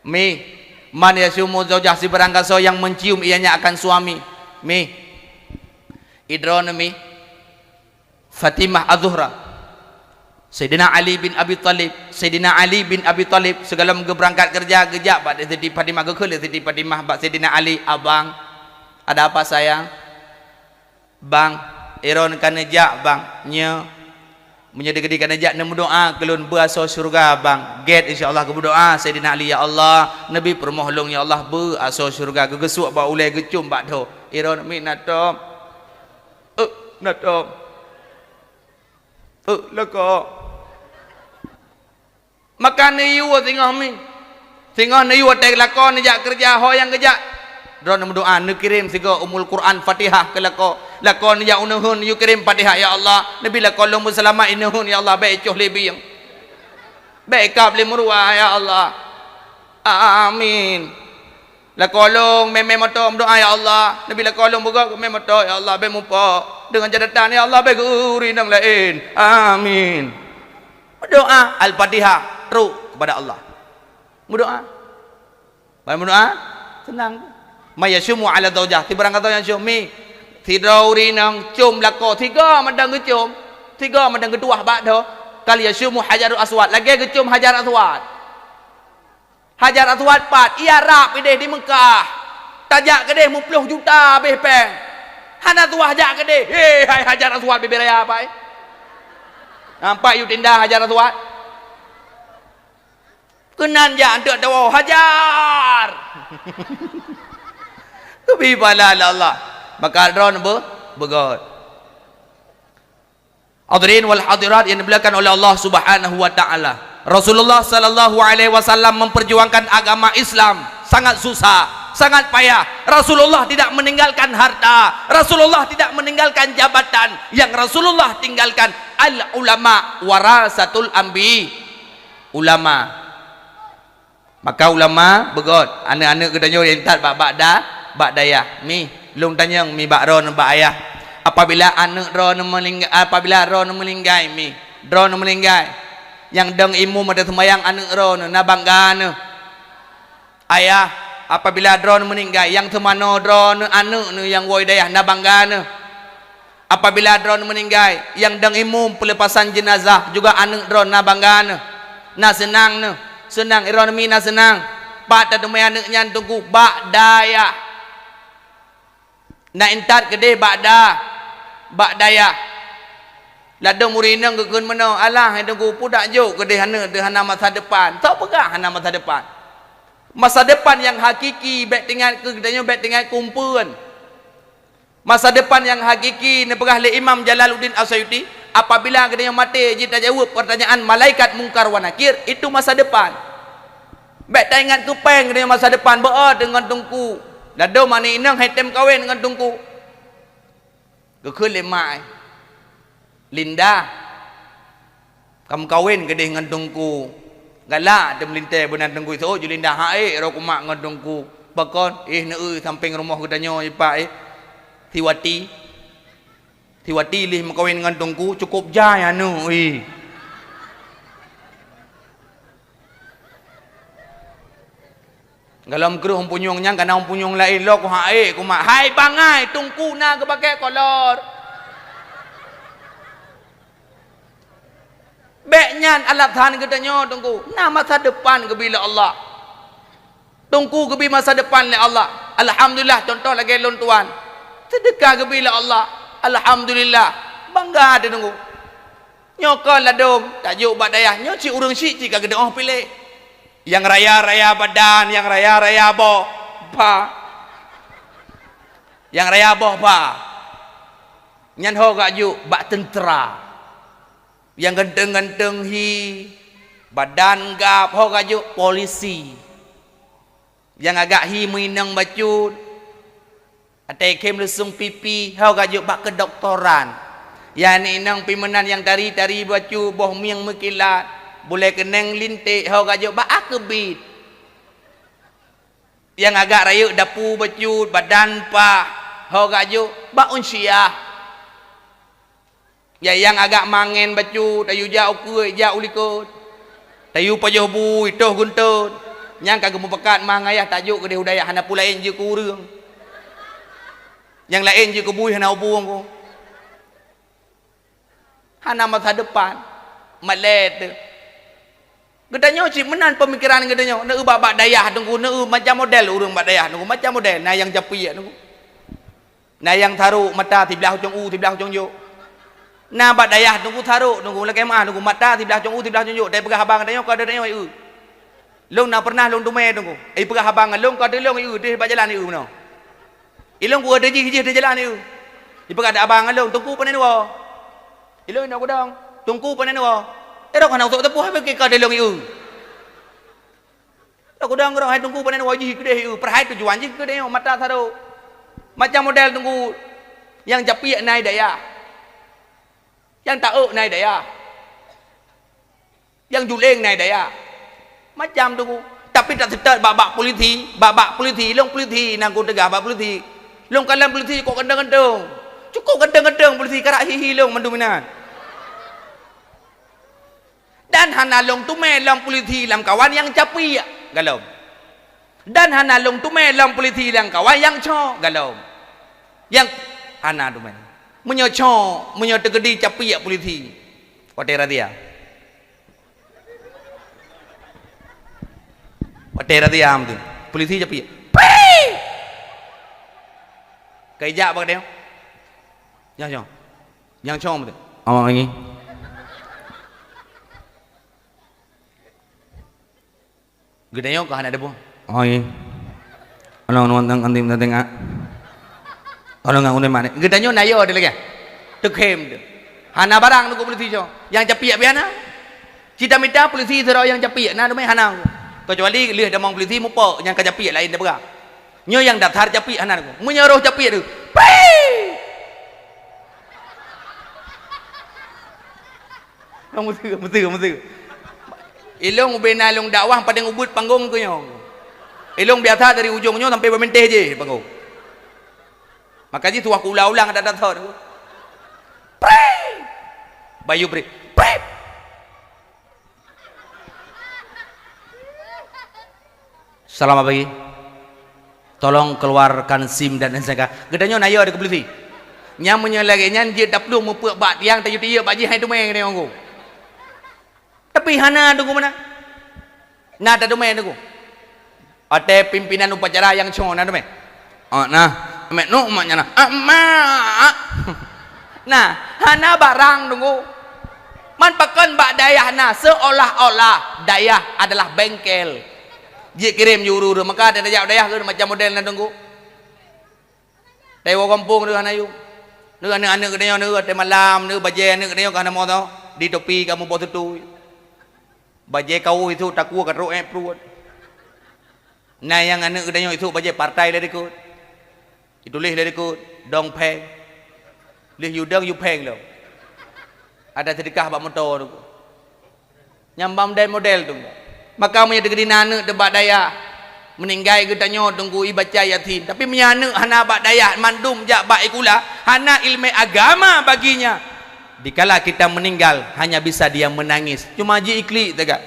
Mi, man yashumu zaujah, sibarang gasoe nyang mencium ianya akan suami. Mi. Idroeneuh mi. Fatimah Az-Zuhra, Saidina Ali bin Abi Thalib. Saidina Ali bin Abi Thalib sigohlom geubeurangkat keureuja, geujak bak Siti Fatimah, geukheun lé Siti Fatimah bak Saidina Ali, "Abang, ada apa sayang?" "Bang, droeneuh ka neujak, Bang." "Nyo." Meunyoe dikeue ka neujak neumeudoá keu lôn beuasoe syeuruga bang, gét insya Allah geumeudoá Saidina Ali, "Ya Allah, neubi peurumoh lôn ya Allah beuasoe syeuruga," geugeusuek bak ulée geucom bak dhoe. Iron mi na tom. Eh, na tom. Eh, loko. Maka neuyue singoh mi. Singoh neuyue watée lakoe neujak keureuja ho nyang geujak. Droeneuh meudoá neukirém sigoe Ummul Quran Fatihah keu lakoe. Lakoe neujak u neuheun neuyue kirém Fatihah, "Ya Allah, neubi lakoe lôn meuseulamat i neuheun ya Allah, bék icoh lé bieng. Bék ikab lé meuruwa ya Allah. Amin." Lakoe lôn mé-mé moto meudoá, "Ya Allah, neubi lakoe lôn beugöt mé moto ya Allah, bék mupok deungon jadatan ya Allah, bék geuri nyang laén. Amin." Meudoá, Al-Fatihah, trok keupada Allah. Meudoá. Ban meudoá, seunang. "Man yasyumu ala zaujah," sibarang gata nyang syum mi. Sidroe ureuëng inong com lakoe, sigoe mantong geucom, sigoe mantong geutuwah bak dhoe. "Kal yasyumu hajarul aswad," lagée geucom Hajar Aswad. Hajar Aswad pat, i Arab ideh di Meukah. Tajak keudeh muploh juta abéh péng. Hana tuwah jak keudeh. He, hai Hajar Aswad bibée raya apai. Nampak yue tinda Hajar Aswad. Keunan jak anteuk tawoe, "Hajar!" Keubi bala lé Allah. Maka droeneuh beu-, beugöt. Hadirin wal hadirat yang dimuliakan oleh Allah Subhanahu wa taala. Rasulullah sallallahu alaihi wasallam memperjuangkan agama Islam sangat susah, sangat payah. Rasulullah tidak meninggalkan harta, Rasulullah tidak meninggalkan jabatan. Yang Rasulullah tinggalkan, al ulama warasatul anbi. Ulama. Maka ulama beugöt, aneuëk-aneuëk geutanyoe nyang that bak, bak da-, bak dayah. Mi, lôn tanyong mi bak droeneuh bak ayah. Apabila aneuëk droeneuh meuninggai, apabila droeneuh meuninggai mi, droeneuh meuninggai, nyang dong imum ateueh seumayang aneuëk droeneuh, na bangga neuh. Ayah, apabila droeneuh meuninggai, nyang seumanoe droeneuh aneuëk neuh nyang woe dayah, na bangga neuh. Apabila droeneuh meuninggai, nyang dong imum peulepasan jeunazah juga aneuëk droeneuh, na bangga neuh, na seunang neuh. Seunang, droeneuh mi na seunang. Pat tateumé aneuëk nyan teungku? Bak dayah. Na intat keudeh bak da-, bak dayah. Ladôm ureuëng inong geukheun meunoe, "Alah, hai teungku, pudak jok keudeh aneuëk teuh hana masa depan." Soe peugah hana masa depan? Masa depan nyang hakiki bék teuingat keu geutanyoe, bék teuingat keu umpeuen. Masa depan nyang hakiki neupeugah lé Imam Jalaluddin As-Suyuti, apabila geutanyoe maté jitajaweueb peurtanyaan malaikat Mungkar wa Nakir, itu masa depan. Bék taingat keu péng geutanyoe masa depan, beu-o deungon teungku. Ladôm aneuëk inong han tem kawen ngon teungku. Geukheun lé mak, "Linda, kameukawen keudeh ngon teungku." Galak teumeulintée beunan teungku, "Soe jih Linda?" "Hai, roh kumak ngon teungku." "Pakon?" "Eh, neueu sampéng rumoh geutanyoe ipak, eh, Siwati. Siwati lheueh meukawen ngon teungku, cukôp jai aneuëk, eh." Galom kreueh punyueng nyan kana punyueng laén, "Lok hai, kumak." "Hai bangai, teungku na geupakée kolor." Bék nyan alasan geutanyoe teungku. Na masa depan geubi lé Allah. Teungku geubi masa depan lé Allah. Alhamdulillah, contoh lagée lôn tuan. Seudeukah geubi lé Allah. Alhamdulillah. Bangga teungku. Nyoe kon ladôm, tajok bak dayah, nyoe cit ureuëng syiek cit ka geudeuh piléh. Nyang raya-raya badan, nyang raya-raya boh, ba. Nyang raya boh, ba. Nyan ho gak jok bak teuntra. Nyang ganteng-ganteng hi, badan gab, ho gak jok polisi. Nyang agak hi meuinong bacut, até khem leusong pipi, ho gak jok bak keudoktoran. Nyang inong pi meunan nyang tari-tari bacut, boh mieng meukilat, bulée keuneng linték, ho gak jok bak akeubit. Nyang agak rayeuk dapu bacut, badan pah, ho gak jok bak unsiah. Ya, nyang agak mangen bacut, tayue jak u keue, jak u likot. Tayue pajoh bui, toh geuntot. Nyang ka geumeupakat ma ngon ayah tajok keudeh u dayah, hana peue laén jeuet keu ureuëng. Nyang laén jeuet keu bui hana hubung ko. Hana masa depan. Malée teuh. Geutanyoe cit meunan peumikiran geutanyoe. Neu bak, bak dayah teungku, neu macam model ureuëng bak dayah teungku, macam model. Na nyang japiek teungku. Na nyang tarok mata siblah ujong u, siblah ujong jok. Na bak dayah Teungku sarok, Teungku lakée meuáh, Teungku mata siblah cong u, siblah cong jok, tapeugah haba ngon tanyoe, ka teudeungoe eu. Lôn na peureunah lôn teumé, Teungku, ipeugah haba ngon lôn, ka teulông eu deuh bak jalan eu meunoe. Ilông kuwoe teujih, jih di jalan eu. Ipeugah haba ngon lôn, Teungku pane neuwoe. Ilông inong kudong, Teungku pane neuwoe. Erok hana usok teupoh, ka teulông eu. Lôn kudong keudroe hai Teungku pane neuwoe, jih keudeh eu, peuhai tujuan jih keudeh eu, mata sarok. Macam model Teungku nyang capiek na i dayah. Nyang taék na i dayah. Nyang juléng na i dayah. Macam Teungku. Tapi tak seutôt bak-bak polisi, bak-bak polisi, ilông polisi nyang kuteugah bak polisi. Ilông kalon polisi cukôp ganteng-ganteng. Cukôp ganteng-ganteng polisi, karak hi-hi ilông mandum inan. Dan hana lông teumé lom polisi lam kawan nyang capiek galom. Dan hana lông teumé lom polisi lam kawan nyang cok galom. Nyang hana teumé. Meunyoe cok, meunyoe teukeudi capiek polisi. Watée razia. Watée razia meuti. Polisi capiek. Pri! Ka ijak bak dia. Nyoh, nyoh. Nyang cong beutôi. Awak lagi. Geutanyoe ka hana deungoe. Awak lagi. Kalau nuan tang antim tengah. Kalau nggak udah mana. Geutanyoe nayo ada lagi. Teukhem tu. Hana barang tu polisi cong. Nyang capiek pian na. Cita mita polisi sidroe nyang capiek na dumai hana. Kecuali lheueh damong polisi mupok nyang ka capiek laén dah peugah. Nyoe nyang dasar capiek hana deungoe. Meunyoe roh capiek tu, "Pei!" Meuteue, meuteue, meuteue. Ilông ubena ilông dakwah padang ubit panggong keu nyoe. Ilông biasa dari ujong nyoe sampai bak minteh jih panggong. Maka jih tuwah kuulang-ulang adat-adat thon. Pei! Bayu bri. Pei! Selamat pagi. Tolong keluarkan SIM dan S N K. Geutanyoe nayo di polisi. Nyang meunyoe lagée nyan jeuet taplueng meupeuk bak tiang tayue-tayue bak jih hai teumé geutanyoe ngku. Tapi hana deungoe meunan. Na tateumé deungoe. Watée pimpinan upacara nyang cong na teumé. Oh, nah, mek nu mak nyang na. Ah, mak. Nah, hana barang deungoe. Man pakon bak dayah na seolah-olah dayah adalah bengkel. Jikirém ju ureuëng-ureuëng maka tajak dayah keu macam model na deungoe. Taiwoe gampông neuh hana yum. Neuh aneuëk-aneuëk geutanyoe neuh watée malam neuh bajée aneuëk geutanyoe ka hana moto, di topi ka muboh tutui. Bajée kawöh isuk takue ka trok ék pruet. Na nyang aneuëk geutanyoe isuk bajée partai lé dikeue. Ituléh lé dikeue dong pheng. Lheueh yue dong yue pheng lom. Ada seudeukah bak moto tu. Nyang bak model-model tu. Maka meunyoe teukeudi na aneuëk teuh bak dayah, meuninggai geutanyoe teungku ibaca Yasin. Tapi meunyoe aneuëk hana bak dayah, mandum jak bak sikula, hana iéleumé agama baginya. Dikala kita meninggal, hanya bisa dia menangis. Cuma ji iklik teuga.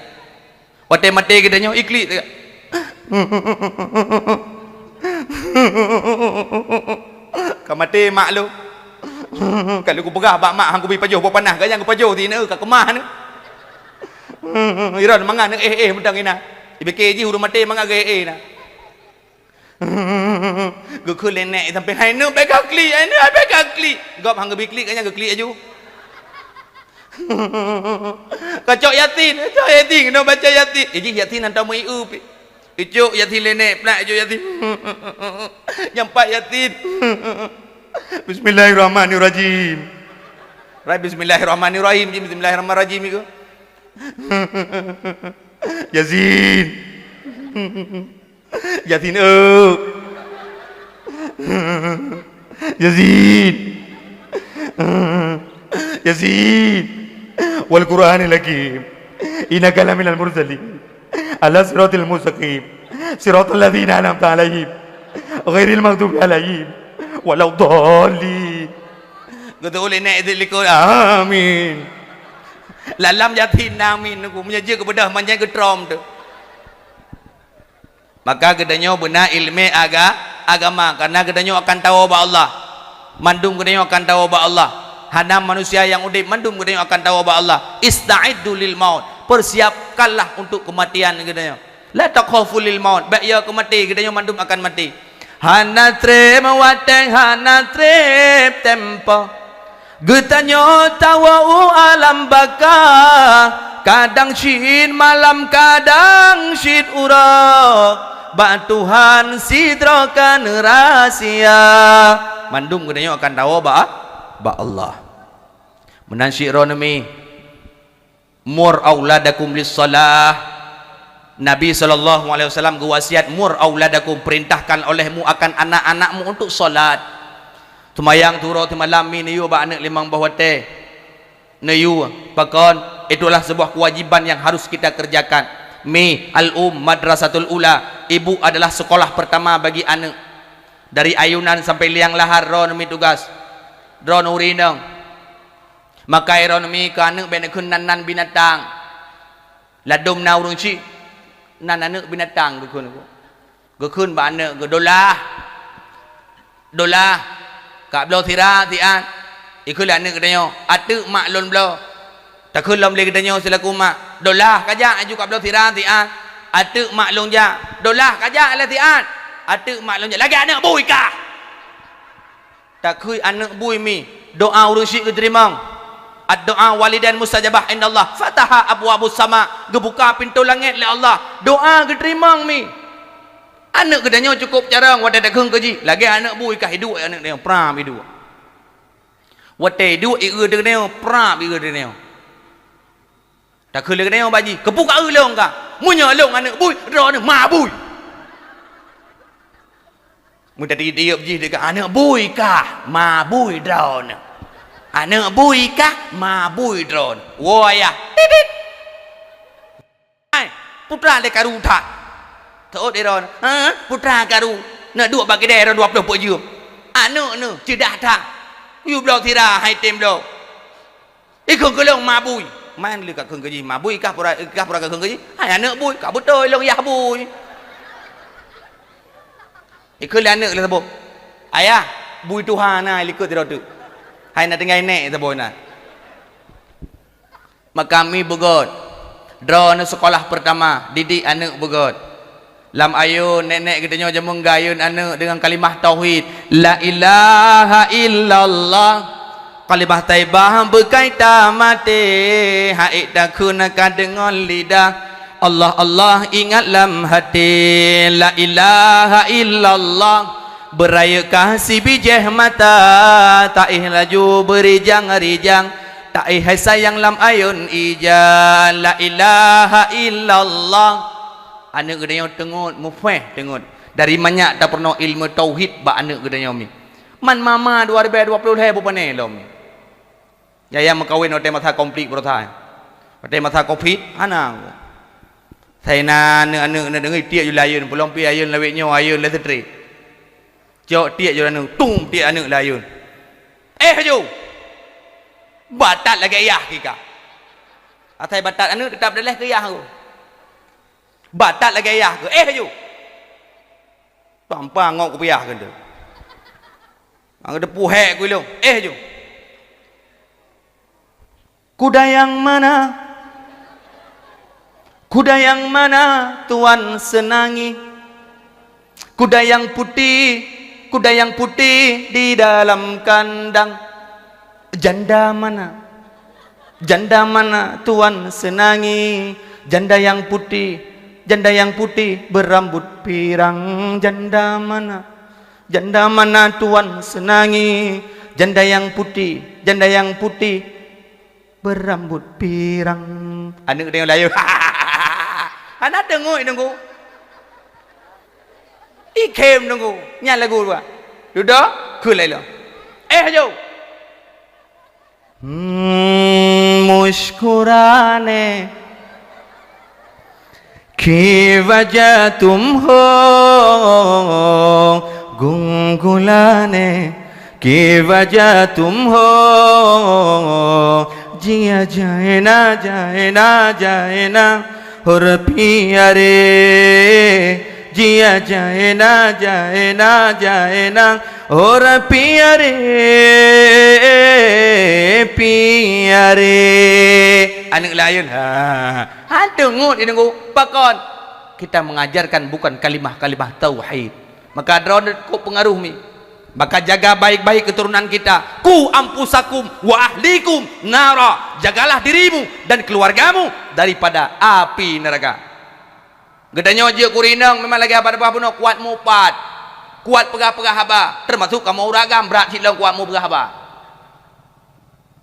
Watée maté geutanyoe iklik teuga. Ka maté mak lôn. Ka lheueh kupeugah bak mak han kubi pajoh boh panah, gayang kupajoh ti na ka keumah na. Iron mangat na éh-éh mantong inan. Ibike jih ureuëng maté mangat geu éh-éh na. Geukheun lé nék sampai hai neuk bèk ka klik, hai neuk bèk ka klik. Gob han geubi klik, gayang geuklik aju. Ka cok Yasin, cok Yasin, keunoe baca Yasin. Eh, jih Yasin hantom meu-ié pih. Icok Yasin lé nék, plak icok Yasin. Nyang pat Yasin. Bismillahirrahmanirrahim. Rai bismillahirrahmanirrahim, jih bismillahirrahmanirrahim iku. Yasin. Yasin, eu. Yasin. Yasin. Wal Qur'anil Hakim. Innaka laminal mursalin. Ala siratil mustaqim. Siratal ladzina an'amta 'alaihim. Ghairil maghdubi 'alaihim waladdallin. Geuteu'oh lé nék di likot. Amin. Lam-lam Yasin na amin. Meunyoe jeuet geubeudôh manjai geutrom teuh. Maka geutanyoe beuna iéleumé aga-, agama, karena geutanyoe akan tawoe bak Allah. Mandum geutanyoe akan tawoe bak Allah. Hana manusia nyang udeb, mandum geutanyoe akan tawoe bak Allah. Ista'iddu lil maut. Persiapkanlah untuk kematian geutanyoe. La takhafu lil maut. Bèk yo keu maté, geutanyoe mandum akan maté. Hana treb watèe, hana treb tempo. Geutanyoe tawoe u alam baka, kadang cit malam, kadang cit uroe, bak Tuhan sidroe ka neurahsia. Mandum geutanyoe akan tawoe bak, bak Allah. Meunan cit droeneuh mi, mur auladakum lis-shalah. Nabi sallallahu alaihi wasallam geuwasiat, "Mur auladakum, perintahkan olehmu akan anak-anakmu untuk salat." Seumayang uroe simalam mi neuyue bak aneuk limong boh watée. Neuyue, pakon? Itulah sebuah kewajiban yang harus kita kerjakan. Mi, al-um madrasatul ula, ibu adalah sekolah pertama bagi aneuk. Dari ayunan sampai liang lahat droeneuh mi tugas. Droeneuh ureueng inong. Maka droeneuh mi keu aneuk bék neukheun nan-nan binatang. Ladôm na ureueng chik, nan aneuk binatang geukheun. Geukheun bak aneuk geuh, "Dolah, dolah, kabloe sira siat." Ikheun lé aneuk geutanyoe, "Ateuk mak lôn bloe." Takheun lom lé geutanyoe seulaku mak, "Dolah, kajak laju kabloe sira siat." "Ateuk mak lôn jak." "Dolah, kajak lé siat." "Ateuk mak lôn jak." Lagée aneuk bui kah. Takheun aneuk bui mi, doa ureueng chik geuteurimong. Ad-doa walidan mustajabah indallah. Fataha abwabus sama, geubuka pintoe langét lé Allah. Doa geuteurimong mi. Aneuk geutanyoe cukup carông watée takheun keu jih. Lagée aneuk bui kah iduek aneuk geutanyoe, pram iduek. Watée iduek ié geutanyoe, pram ié geutanyoe. Takheun lé geutanyoe bak jih, "Keupeue ka eu lôn kah? Meunyoe lôn aneuk bui, droeneuh ma bui." Meutatiyeueb-tiyeueb jih deungon, "Aneuk bui kah, ma bui droeneuh. Aneuk bui kah, ma bui droeneuh." Woe ayah. Titit. Hai, putra lé karu that. Teuôt droeneuh. Ha, putra karu. Neuduek bak keudè droe dua ploh peuet jeuem. Aneuk neuh ceudah that. Yue bloe sira hai tem bloe. Ikheun keu lôn ma bui. Man lé kakheun keu jih ma bui, kah pura, kah pura kakheun keu jih. Hai aneuk bui, ka beutôi lôn yah bui. Ikheun lé aneuk lé saboh, "Ayah, bui tuha na likot sidroe teuk. Hai na tinggai nèk saboh na." Maka mi beugöt. Droeneuh sekolah pertama, didik aneuk beugöt. Lam ayôn, nèk-nèk geutanyoe jameun geuayôn aneuk deungon kalimah tauhid, "La ilaha illallah." Kalimah thaibah beukai tamaté, han ék takheun ka deungon lidah. Allah, Allah ingat lam haté. La ilaha illallah. Beurayeuk kah sibijéh mata, taéh laju beurijang-rijang. Taéh hai sayang lam ayôn ija. La ilaha illallah. Aneuk geutanyoe teungeut, muféh teungeut. Dari manyak tapeurunoe ilmu tauhid bak aneuk geutanyoe mi. Man mama dua ribèe dua ploh lhèe beupané lom mi. Yaya meukawen watèe masa konflik beurasa. Watèe masa konflik, hana. Sai na aneuk-aneuk na deungoe tiek ju lé ayôn, peulom pi ayôn lawét nyoe, ayôn lé seutri. Cok tiek ju aneuk, tum tiek aneuk lé ayôn. Eh, ju! Batat lagèe yah kika. Asai batat aneuk teutap daleh keu yah. Batat lagèe yah keu, eh, ju! Tampa ngok kupiah keu tu. Ang teupeu hék ku ilong, eh, ju! Kuda yang mana? Kuda yang mana tuan senangi? Kuda yang putih, kuda yang putih di dalam kandang. Janda mana? Janda mana tuan senangi? Janda yang putih, janda yang putih berambut pirang. Janda mana? Janda mana tuan senangi? Janda yang putih, janda yang putih berambut pirang. Aneuk dia layu. Hana deungoe nunggu. Ikhem nunggu. Nyan lagu dua. Dudoe, keu laila. Eh, ayo. Hmm, muskurané. Ki wajah tum ho, gunggulane. Ki wajah tum ho, jia jaena, jaena, jaena, hor piare. Jia jaena, jaena, jaena, hor piare, piare. Aneuk layeuen. Ha. Hantu ngut di nunggu pakon. Kita mengajarkan bukan kalimah-kalimah tauhid. Maka droeneuh kok pengaruh mi. Maka jaga baik-baik keturunan kita. "Qu anfusakum wa ahlikum nara." Jagalah dirimu dan keluargamu daripada api neraka. Geutanyoe jeuet keu ureueng inong memang lagèe haba teupeugah bunoe, kuat mupat, kuat peugah-peugah haba, teumasuk kamoe ureueng agam brat cit lom kuat mupeugah haba.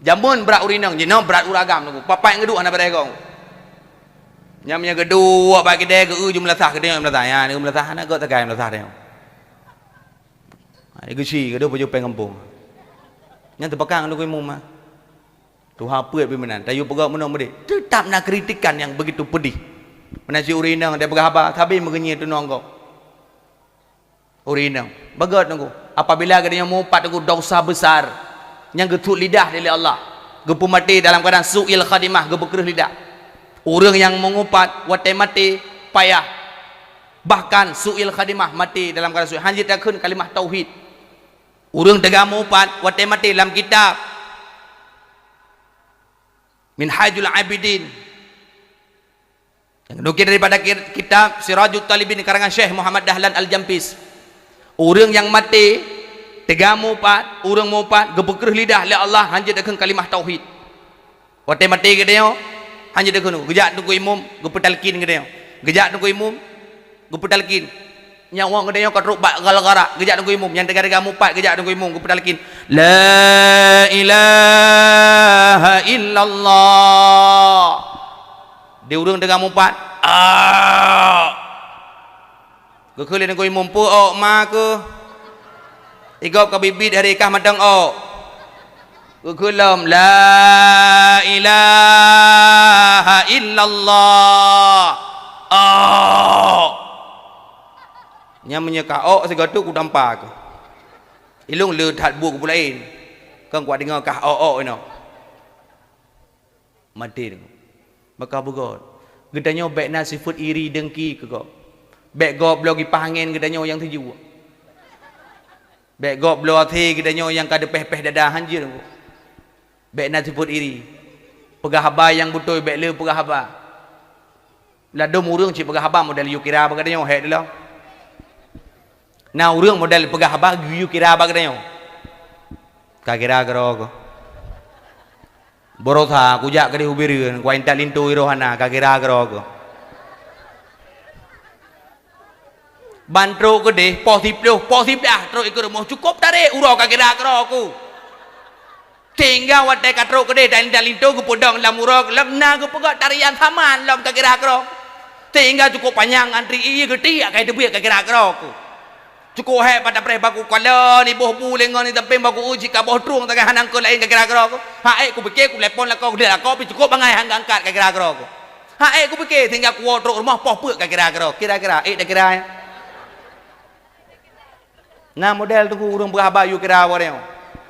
Jameun brat ureueng inong, jinoe brat ureueng agam nunggu. Papai nyang geuduek hana beureh goe. Nyan meunyoe geuduek bak keudè geu-eu ju meulasah, geutanyoe meulasah. Nyan geu meulasah, hana gèt sagai meulasah tanyoe. Ha, geusi geuduek baju péng gampông. Nyan teupakang nunggu imum mah. Tuha peuet pih meunan, tayue peugah meunoe meudeh. Teutap na kritikan nyang begitu pedih. Meunan si ureueng inong dia peugah haba, sabe meugeunyi teunong gob. Ureueng inong, beugöt teungku. Apabila geutanyoe mupat teungku dosa besar nyang geusuet lidah lé Allah, geupeumaté dalam keuadaan su'il khatimah, geupeukreuh lidah. Ureueng nyang meungupat watèe maté payah, bahkan su'il khatimah, maté dalam keuadaan su'il, hana jeuet takheun kalimah tauhid. Ureueng teuga mupat watèe maté lam kitab Minhajul Abidin. Nyang geunukil daripada ki-, kitab Sirajut Talibin karangan Syekh Muhammad Dahlan Al-Jampis. Ureueng nyang maté, teuga mupat, ureueng mupat, geupeukreuh lidah lé Allah, hana jeuet takheun kalimah tauhid. Watèe maté geutanyoe, hana jeuet takheun, geujak teungku imum, geupeutalkin geutanyoe. Geujak teungku imum, geupeutalkin. Nyang awak geutanyoe ka trok bak gala-gala, geujak teungku imum, nyang teuga-teuga mupat, geujak teungku imum, geupeutalkin. La ilaha illallah. Di ureueng teuga mupat, "Ah!" Geukheun lé teungku imum, "Peue ôk ma keuh?" Igob ka biet-biet hari kah mantong ôk. Geukheun lom, "La ilaha illallah." Ôk. Nyan meunyoe ka ôk sigoe teuk kutampa keuh. Ilôn le that buet keu peue laén. Kon kuat deungoe kah ôk-ôk inoe. Maté teungku. Maka beugöt. Geutanyoe bèk na sifeuet iri deungki keu gob. Bèk gob bloe kipaih angén geutanyoe nyang teujuek. Bèk gob bloe até geutanyoe nyang ka teupéh-péh dada, hanjeuet teungku. Bèk na sifeuet iri. Peugah haba nyang beutôi, bèk le peugah haba. Ladôm ureueng cit peugah haba model yue kira bak geutanyoe, hék deuh lom. Na ureueng model peugah haba geuyue kira bak geutanyoe. Ka kira keudroe keuh. Baroesa kujak keudeh u Bireuen, kuintat linto i roh hana, ka kira keudroe keuh. Ban trok keudeh, poh siplôh, poh siblaih trok ikeue rumoh, cukôp tarek uroe ka kira keudroe keuh. Sehingga watèe ka trok keudeh dan, dan linto geupeudong lam uroe, lom na geupeugöt tarian saman lom ka kira keudroe. Sehingga cukôp panyang antri, ie geutiek ka iteubiet ka kira keudroe keuh. Cukôp hék bak tapreh baku kalon, iboh bu lé ngon itampéng baku uji ka boh trueng sagai hana keu laén ka kira keudroe keuh. Hak ék kupike kutelepon lakoe, kudeh lakoe pih cukôp bangai han geuangkat ka kira keudroe keuh. Hak ék kupike sehingga kuwoe trok rumoh poh peuet ka kira keudroe. Kira-kira, ék takira nyan. Na model teungku ureueng peugah haba yue kira awak nyoe.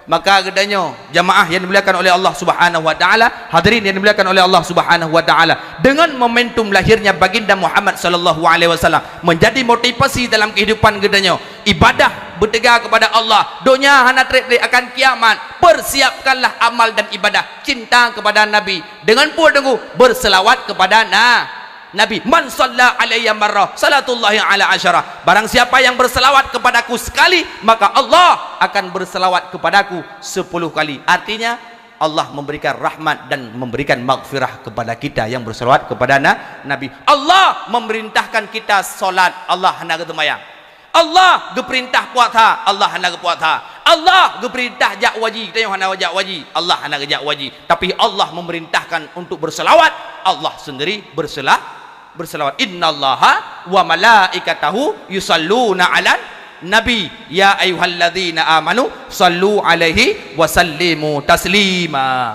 Maka geutanyoe, jamaah yang dimuliakan oleh Allah Subhanahu wa Taala, hadirin yang dimuliakan oleh Allah Subhanahu wa Taala, dengan momentum lahirnya Baginda Muhammad sallallahu alaihi wasallam menjadi motivasi dalam kehidupan geutanyoe. Ibadah beuteuga kepada Allah, donya hana treb-treb akan kiamat. Persiapkanlah amal dan ibadah cinta kepada Nabi. Dengan peue teungku? Berselawat kepada na-, Nabi, "Man shalla alayya marrah, salatullahi ala asyarah." Barang siapa yang berselawat kepadaku sekali, maka Allah akan berselawat kepadaku sepuluh kali. Artinya, Allah memberikan rahmat dan memberikan maghfirah kepada kita yang berselawat kepada na-, Nabi. Allah memerintahkan kita salat, Allah hana geuseumayang. Allah geupeurintah puasa, Allah hana geupuasa. Allah geupeurintah jak haji, tanyoe hana jak haji, Allah hana geujak haji. Tapi Allah memerintahkan untuk berselawat, Allah sendiri bersela-, berselawat. "Innallaha wa malaikatahu yusalluna 'alan nabi, ya ayyuhalladzina amanu sallu 'alaihi wa sallimu taslima."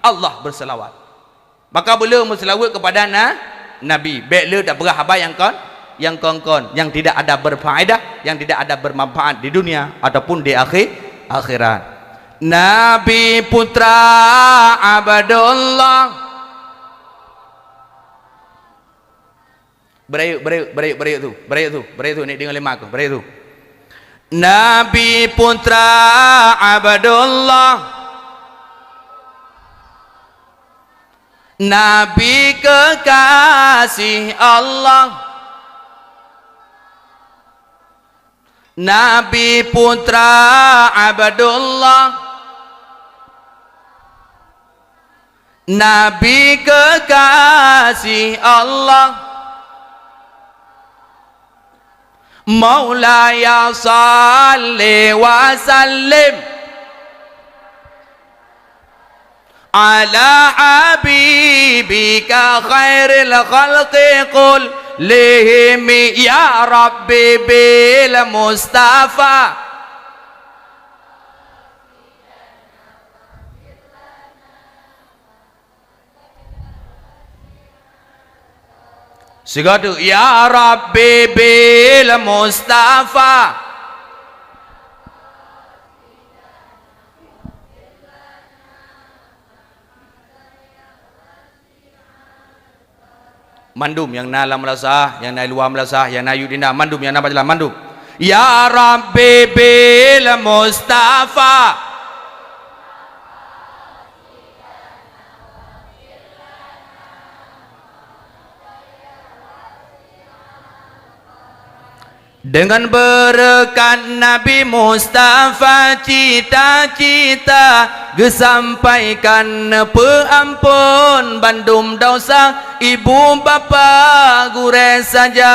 Allah berselawat. Maka beu le meuseulaweuet keupada na-, Nabi. Bèk le tapeugah haba nyang kon, nyang kon-kon, nyang tidak ada berfaedah, nyang tidak ada bermanfaat di dunia ataupun di akhi-, akhirat. Nabi putra Abdullah. Beurayeuk, beurayeuk, beurayeuk, beurayeuk tu. Beurayeuk tu, beurayeuk tu, beurayeuk tu, nek deungoe lé mak keuh, beurayeuk tu. Nabi putra Abdullah. Nabi kekasih Allah. Nabi putra Abdullah, Nabi kekasih Allah. Maulaya shalli wa sallim ala habibika khairil khalqi kullihim, ya Rabbi bil Mustafa. Sigoe teuk, ya Rabbi bil Mustafa. Mandum nyang na lam madrasah, nyang na luwa madrasah, nyang na yue dinda, mandum nyang na bak jalan, mandum. Ya Rabbi bil Mustafa. Deungon beureukat Nabi Mustafa, cita-cita geusampaikan, neupeuamphon bandum desya, ibu bapa gurée saja.